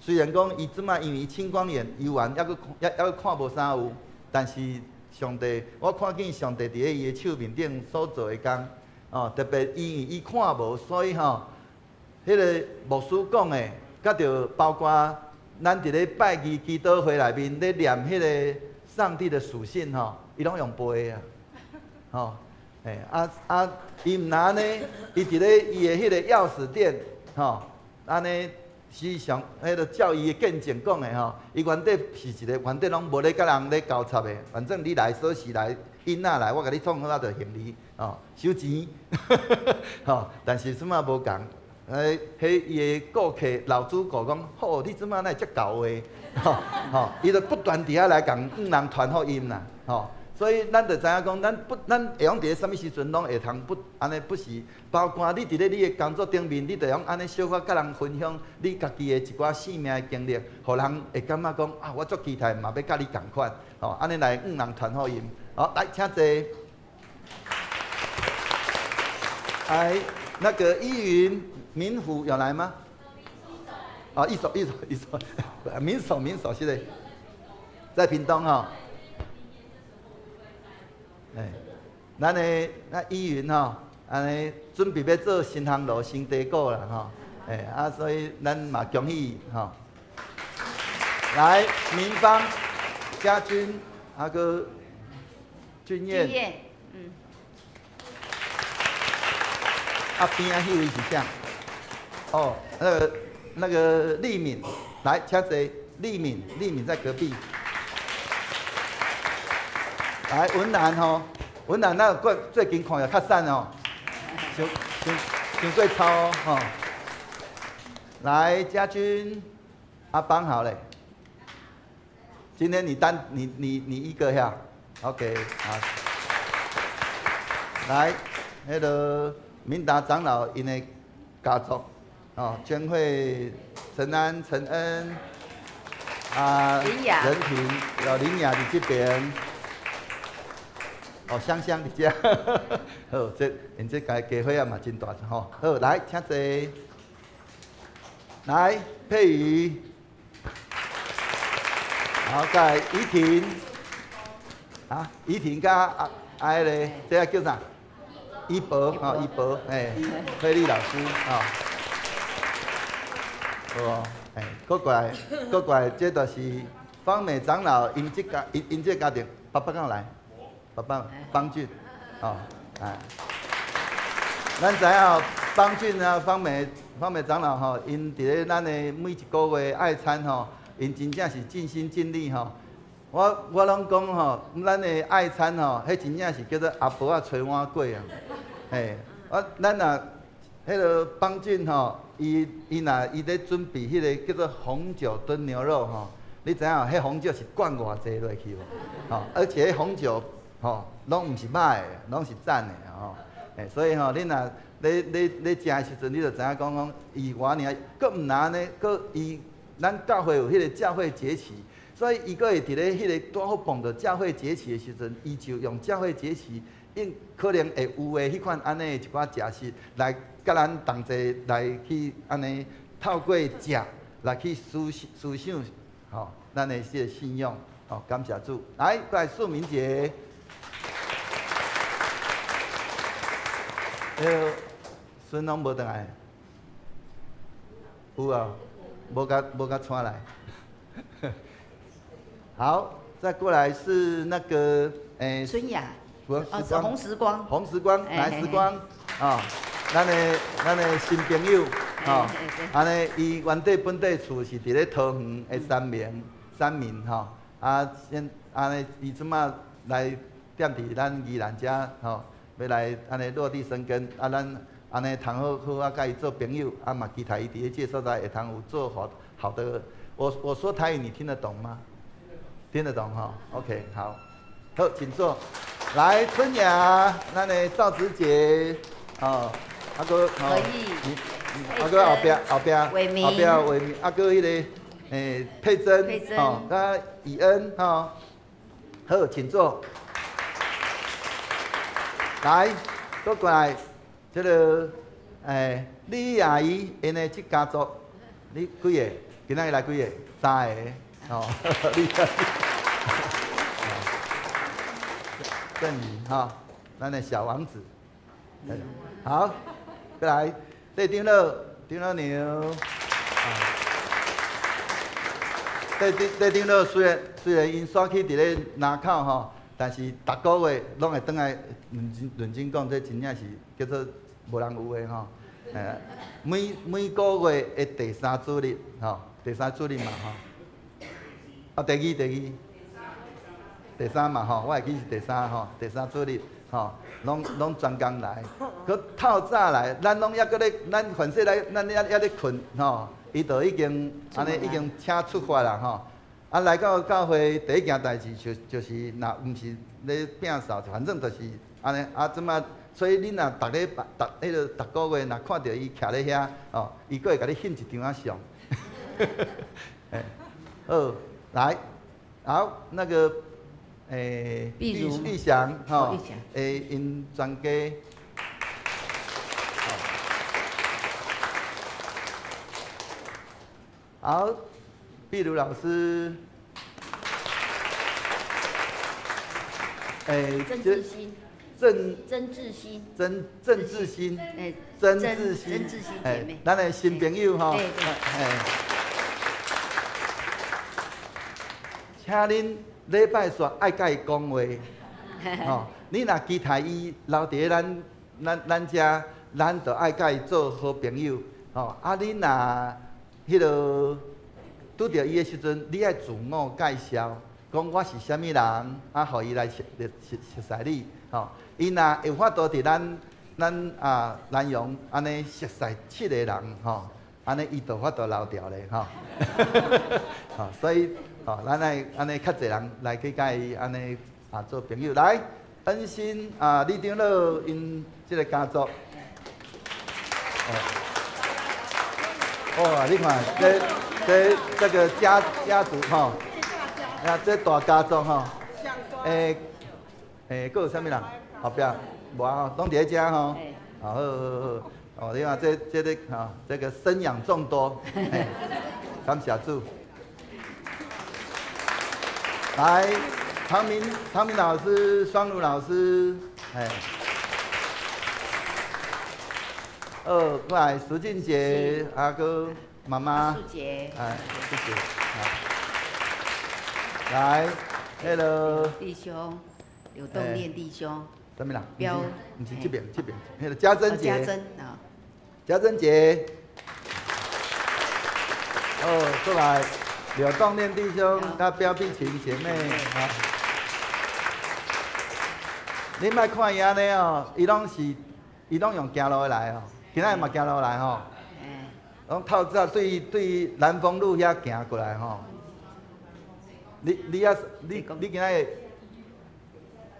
雖然講伊這擺因為伊青光眼猶原猶閣看無啥有，但是上帝，我看見上帝佇咧伊的手面頂所做的工，哦，特別因為伊看無，所以吼，彼个牧師講的，佮著包括咱佇咧拜儀祈禱會內面咧念彼個上帝的屬性吼，伊攏用背的啊，吼，欸，啊啊，伊毋若按呢，伊佇咧伊的彼个鑰匙店，吼，按呢時常彼个照伊的見證講的吼，伊原底是一個原底攏無咧佮人咧交插的，反正你來鎖匙來，囡仔來，我共你創好啊，就還你，哦，收錢，吼，但是這馬無仝，欸，彼伊的顧客老主顧講，好，你這馬哪會遮厚話，吼吼，伊就不斷佇遐來共人傳福音啦，吼。所以咱就知影講，咱會用佇咧啥物時陣攏會通不按呢不是，包括你佇咧你的工作頂面，你就用按呢小可佮人分享你家己的一寡生命的經歷，予人會感覺講啊，我足期待嘛欲佮你仝款，吼，按呢來向人傳福音。好，來，請坐。來，那個依雲民府有來嗎？哦，一手一手一手，民手民手是嘞，在屏東吼。欸，咱的那依雲吼，按呢準備欲做新烘爐、新茶果啦吼，欸，啊，所以咱嘛恭喜吼。來，明芳、家君、阿哥、俊彥，嗯。啊，邊仔彼位是啥？哦，那個麗敏，來，請坐。麗敏，麗敏在隔壁。來，文蘭吼，文蘭那個最近看也較瘦哦，傷傷傷過粗吼。來，家君，阿邦好嘞。今天你單你一個呀，OK 好。來，彼个明達長老𪜶的家族，哦，捐會陳安、陳恩，啊，任平，有林雅佇這邊。哦，香香佇遮，好，這𪜶這家家伙仔嘛真大吼。好，來，請坐。來，佩瑜，好，再來怡婷，啊，怡婷佮啊啊彼个，這个叫啥？怡博，吼，怡博，嘿，佩麗老師，吼，好哦，嘿，閣過來，閣過來，這就是方美長老𪜶這家，𪜶這家庭，爸爸敢有來？爸爸邦俊，哦，哎，咱知影吼，邦俊啊，方美長老吼，𪜶佇咧咱的每一個月愛餐吼，𪜶真正是盡心盡力吼。我攏講吼，咱的愛餐吼，彼真正是叫做阿婆仔揣碗粿啊。嘿，我咱若彼个邦俊吼，伊若伊咧準備彼个叫做紅酒燉牛肉吼，你知影彼紅酒是灌偌濟落去無？吼，而且彼紅酒。吼，攏毋是歹的，攏是讚的吼。欸，所以吼，恁若咧食的時陣，你就知影講講，伊偌爾，閣毋若按呢，閣伊，咱教會有彼個教會節期，所以伊閣會佇咧彼個拄好碰著教會節期的時陣，伊就用教會節期應可能會有的彼款按呢一寡食食來佮咱同齊來去按呢透過食來去思思想吼，咱的這個信仰，吼，感謝主。來，過來素明姐，彼个孫攏無轉來，有啊，無共無共帶來。好，再過來是那個，欸，春雅，哦，是紅時光，紅時光，來時光，啊，咱的新朋友，吼，按呢，伊原底本地厝是佇咧桃園的三民，三民吼，啊，現按呢，伊這馬來踮佇咱宜蘭遮，吼，欲來按呢落地生根，啊，咱按呢通好好啊，佮伊做朋友，啊嘛期待伊佇咧這个所在會通有做好好的。我說台語你聽得懂嗎？聽得懂哈，OK，好，好，請坐。來，春雅，咱的趙子杰，哦，啊閣，可以，啊閣後壁後壁後壁偉明，啊閣彼个，佩珍，哦，佮以恩，吼，好，請坐。來，閣過來，這个，李阿姨𪜶的這家族，你幾个？今仔日來幾个？三个。哦，你鄭宇哈，咱的小王子，好，過來，戴長老，長老娘，戴長老雖然𪜶煞去佇咧林口吼，但是逐个月攏會轉來認真認真講，這真正是叫做無人有的吼。每個月的第三主日吼，第三主日嘛吼。啊，第二，第二，第三嘛吼，我會記是第三吼，第三主日吼，攏專工來，閣透早來，咱攏猶閣咧，咱凡勢來，咱猶咧睏吼，伊就已經按呢已經請出發啦吼。啊，來到教會第一件代誌就是若毋是咧摒掃，反正就是按呢啊，這馬所以恁若逐禮拜逐彼个逐个月若看著伊徛咧遐吼，伊閣會共你翕一張仔相。好。來，好，那個，玉祥，吼，𪜶全家，好，碧如老師，曾志新，曾志新，曾曾志新，曾志新，曾志新姐妹，咱的新朋友吼，請恁禮拜煞愛佮伊講話，吼！你若期待伊留佇咧咱遮，咱就愛佮伊做好朋友，吼！啊，你若彼个拄著伊的時陣，你愛自我介紹，講我是啥物人，啊，予伊來熟熟熟似你，吼！伊若有法度佇咱啊南陽按呢熟似七个人，吼，按呢伊就有法度留著咧，吼！吼，所以。哦，咱愛按呢較濟人來去佮伊按呢啊做朋友。來，恩心啊，李長老𪜶這个家族。哦，你看這個家族吼，啊，這大家族吼，閣有啥物人？後壁無啊，攏佇咧遮吼。哦，好好好，哦，你看這個吼，這個生養眾多，感謝主。來，唐明老師、雙如老師，哎，哦，過來，淑靜姐、阿哥、媽媽，素姐，哎，素姐，來，那个弟兄，劉東念弟兄，啥物啦？毋是這邊，這邊，彼个家珍姐，家珍啊，家珍姐，哦，過來。劉東念弟兄，佮標碧琴姐妹，哈，你莫看伊按呢哦，伊攏用行路來哦，今仔日嘛行路來吼，攏透早對南豐路遐行過來吼。你今仔日，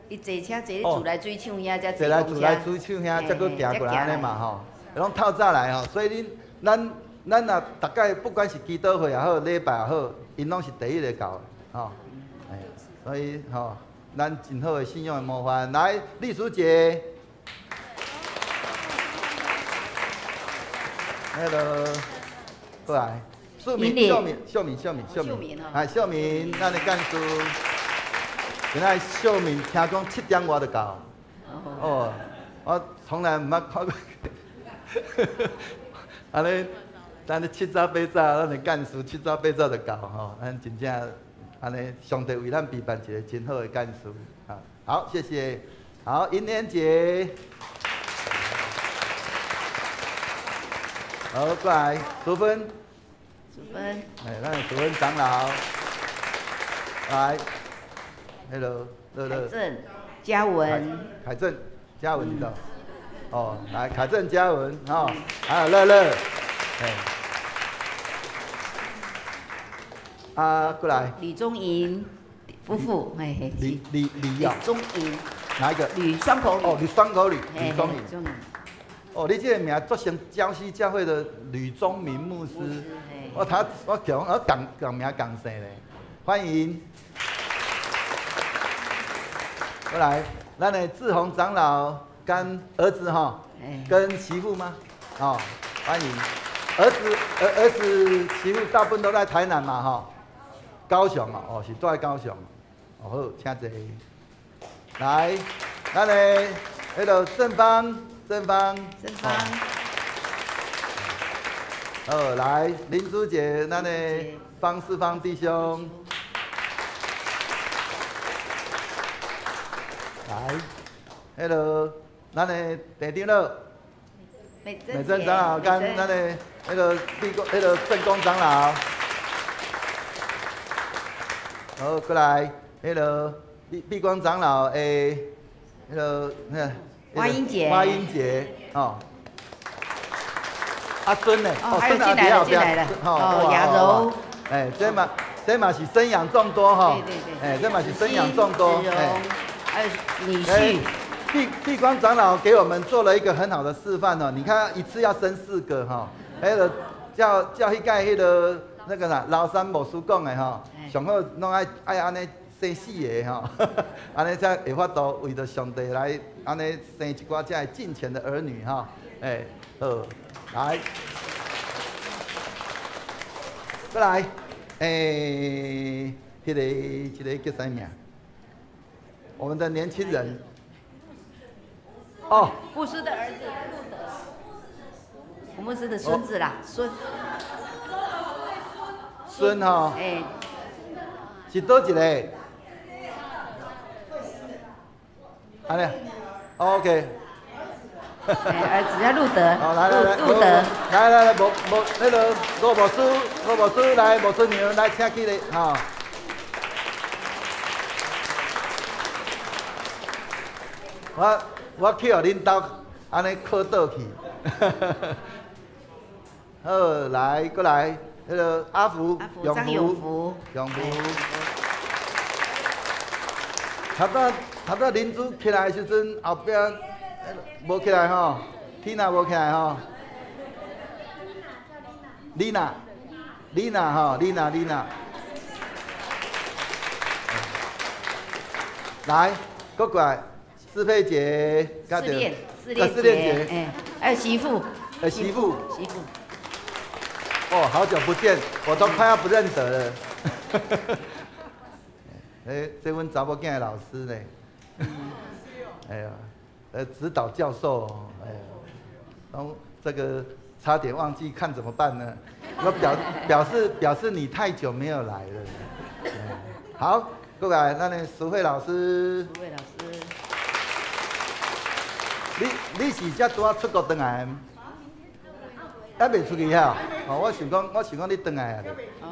伊坐車坐咧自來水廠遐，才坐來自來水廠遐，才閣行過來按呢嘛吼，攏透早來吼，所以恁咱。咱若逐擺不管是祈禱會也好，禮拜也好，𪜶攏是第一个到的，吼。所以吼，咱真好的信仰的模范。来，丽淑姐，Hello，过来，秀敏，秀敏，秀敏，秀敏，秀敏，哎，秀敏，咱的干事，今仔秀敏听讲7点外就到，哦，我从来毋捌看过，按呢，咱咧七早八早，咱的干事七早八早就到吼，咱真正按呢，上帝为咱备办一个真好的干事啊！好，谢谢。好，银莲姐，好，过来，淑芬，淑芬，哎，咱的淑芬长老，来，Hello，乐乐，凯正，嘉文，凯正，嘉文，你知道？哦，来，凯正、嘉文，哦，还有乐乐。啊，过来。吕宗莹夫妇，嘿嘿。吕吕吕啊。吕宗莹。哪一个？吕双口吕。哦，吕双口吕，吕宗莹。哦，你这个名足像礁溪教会的吕宗明牧师。我他我讲我共共名共姓咧，欢迎。过来，咱的志宏长老跟儿子哈，跟媳妇吗？哦，欢迎。儿子、儿子、媳妇大部分都在台南嘛，吼，高雄哦，哦是住在高雄，哦好，请坐。来，咱的彼个正方，正方，正方。好，来林珠姐，咱的方四方弟兄。来，彼个咱的郑长老，美珍长老跟咱的。彼个毕公，彼个正公长老，好，过来，彼个毕毕光长老的，彼个那花英姐，花英姐，哦，阿孙呢？哦，还有进来了，进来了，哦，雅柔，哎，这嘛是生养众多哈，对对对，哎，这嘛是生养众多，哎，还有女婿。毕光长老给我们做了一个很好的示范哦，你看一次要生4个哈。彼个照照彼届彼个那个啥老三牧师讲的吼，上好拢爱爱按呢生4个吼，按呢才会法度为著上帝来按呢生一寡这敬虔的儿女吼，哎，好，来，过来，欸，彼个这个叫啥名？我们的年轻人，哦，牧师的儿子。吴牧师的孙子啦，孙孙吼，哎，是佗一个？按呢，OK。儿子叫路德，好，来来来，路德，来来来，牧牧彼个罗牧师，罗牧师来，牧师娘来，请起来，吼。我去予恁兜按呢靠倒去。好，来，过来，彼个阿福，永福，永福。头拄头拄林珠起来的时阵，后壁无起来吼，缇娜无起来吼。丽娜，丽娜吼，丽娜丽娜。来，阁过来，四佩姐，四恋，四恋姐，哎，还有媳妇，哎，媳妇，媳妇。哦，好久不见，我都快要不认得了。哎，这阮查某囝的老师呢？哎呀，指导教授，哎呀，然后这个差点忘记看怎么办呢？我表示你太久没有来了。好，过来，咱的淑慧老师。淑慧老师，你是才拄仔出国转来？还未出去哈？哦，我想讲你转来啊。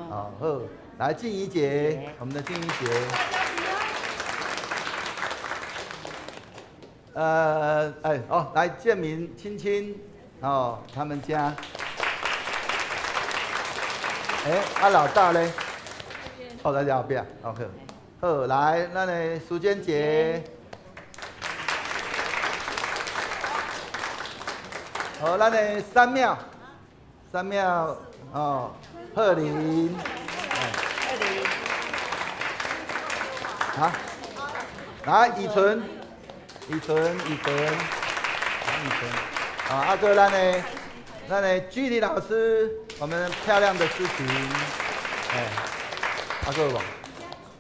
哦，好，来静怡姐，我们的静怡姐。哎，哦，来建明亲亲，哦，他们家。哎，啊老大咧？哦，在后壁，OK。好，来，咱的淑娟姐。好，咱的三庙。三庙哦，贺林，贺林，啊，來，以純，以純，以純，以純，啊，啊閣咱的居里老師，我們漂亮的司琴，哎，啊閣有無？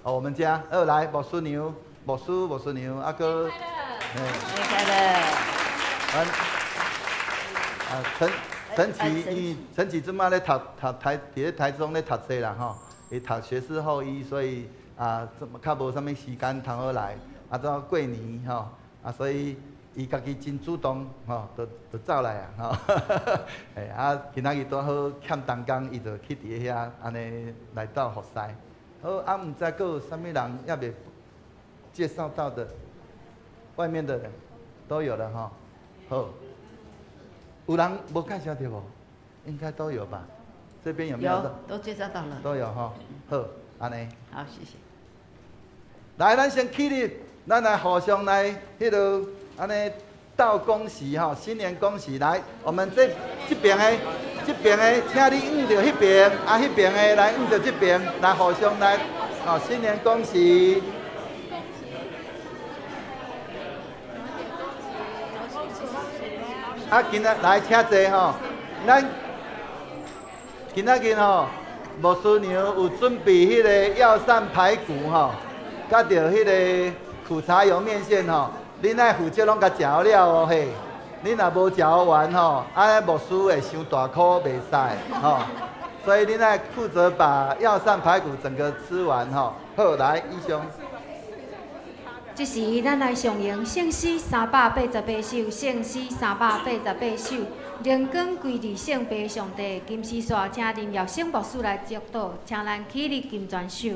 哦，我們家，二來牧師娘，牧師，牧師娘，啊閣，哎，快樂。啊，陳陳啟，因為陳啟這馬咧讀讀台，佇咧台中咧讀冊啦吼，伊讀學士後醫，所以啊，較無啥物時間通好來，啊，怎過年吼，啊，所以伊家己真主動吼，就走來啊吼，哎啊，今仔日拄好欠東工，伊就去佇遐按呢來鬥服侍。好，啊，毋知閣有啥物人猶未介紹到的，外面的人都有了吼，好。有人無介紹著無？應該都有吧？這邊有沒有？有，都介紹到了。都有吼，好，按呢。好，謝謝。來，咱先起立，咱來互相來彼落按呢鬥恭喜吼，新年恭喜！來，我們這邊的，這邊的，請你向著彼邊，啊，彼邊的來向著這邊，來互相來，哦，新年恭喜！啊，今仔來請坐吼，咱今仔日吼，牧師娘有準備彼个藥膳排骨吼，佮著彼个苦茶油麵線吼，恁愛負責攏共食好了哦嘿，恁若無食好完吼，啊牧師會傷大箍袂使吼，所以恁愛負責把藥膳排骨整個吃完吼。好，來，醫生。這時，咱來上演聖詩388首，聖詩388首，靈光歸佇聖父上帝。金絲煞，請林耀生牧師來祝禱，請咱起立金全手。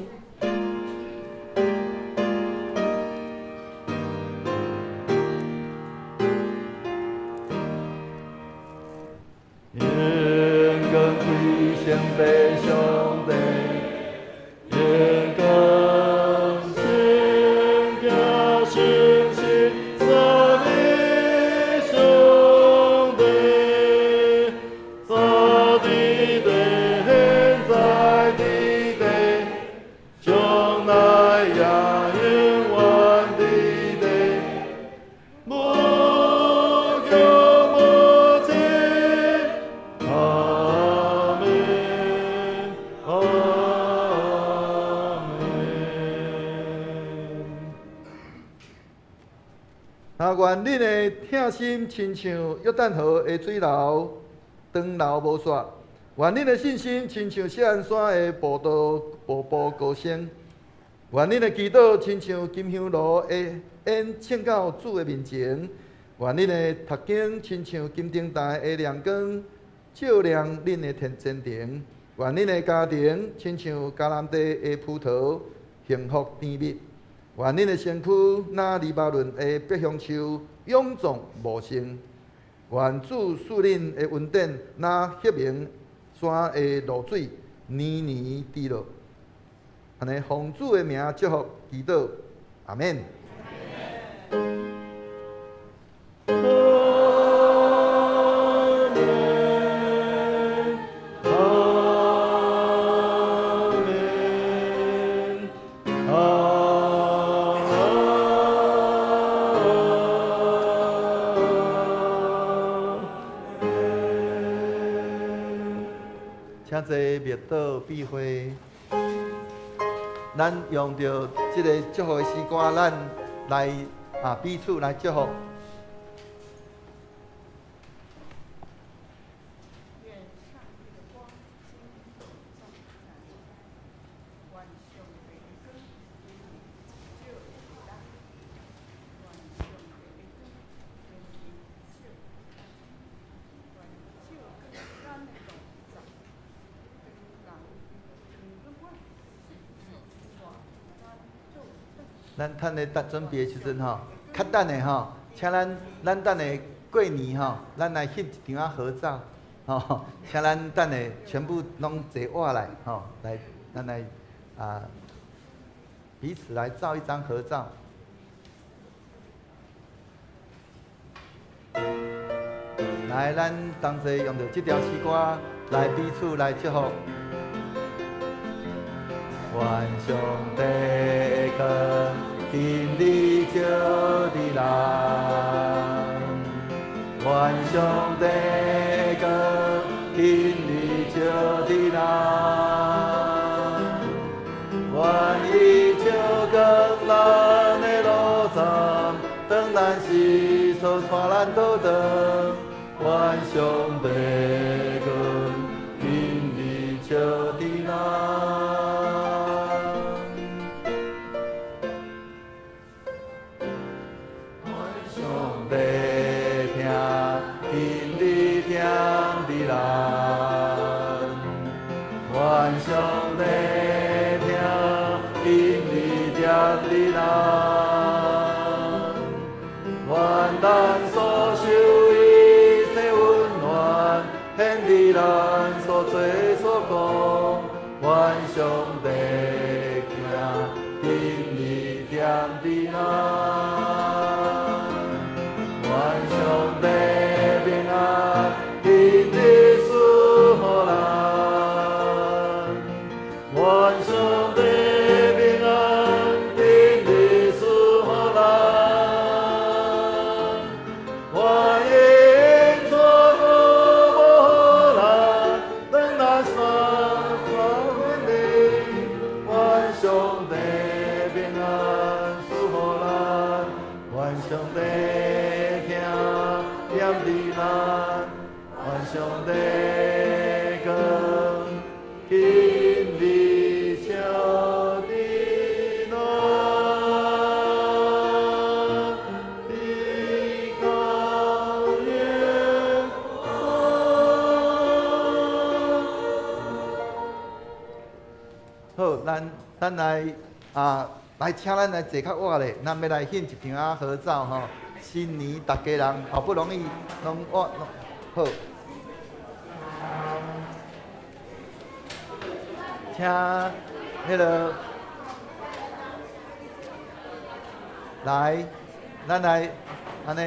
靈光歸聖父上帝，靈光。願恁的疼心親像約旦河的水流，長流無煞；願恁的信心親像錫安山的步道步步高升；願恁的祈禱親像金香爐的煙衝到主的面前；願恁的讀經親像金燈台的亮光，照亮恁的前程；願恁的家庭親像迦南地的葡萄，幸福甜蜜。願恁的身軀若黎巴嫩的百香樹，勇壯茂盛；願主賜恁的恩典若赫明山的露水，年年滴落。按呢，奉主的名祝福祈禱，阿們。請坐默禱闭會，咱用著這个祝福的詩歌，咱來啊彼此來祝福。咱趁咧搭准备的时阵吼，较等下吼，请咱等下过年吼，咱來翕一張仔合照，吼，請咱等下全部攏坐倚來吼，來咱來啊彼此來照一張合照。來，咱同齊用著這條詩歌來彼此來祝福。願上帝的光今日上帝光今日照佇咱，願伊照光咱的路站，當咱失措帶咱倒轉。願上帝光今日照佇咱。願上帝疼，今日疼佇咱。願上帝疼，今日疼佇咱。願咱所受一切溫暖，顯佇咱所做所講。願上帝疼，今日疼佇咱。願上帝平安，今日賜予咱。願上帝平安，今日賜予咱。願因錯過無咱，當咱散散分離。願上帝平安賜予咱，願上帝疼念佇咱，願上帝光今日照佇咱。天高耶和。好，咱來啊，來請咱來坐較倚咧，咱欲來翕一張仔合照吼。新年逐家人好不容易攏我好，請彼个來，咱來按呢，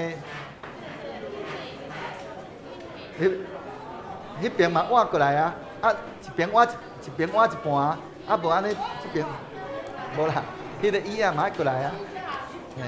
彼邊嘛倚過來啊，啊一邊倚一邊倚一半啊，啊無按呢這邊無啦，彼个椅仔嘛愛過來啊，嘿。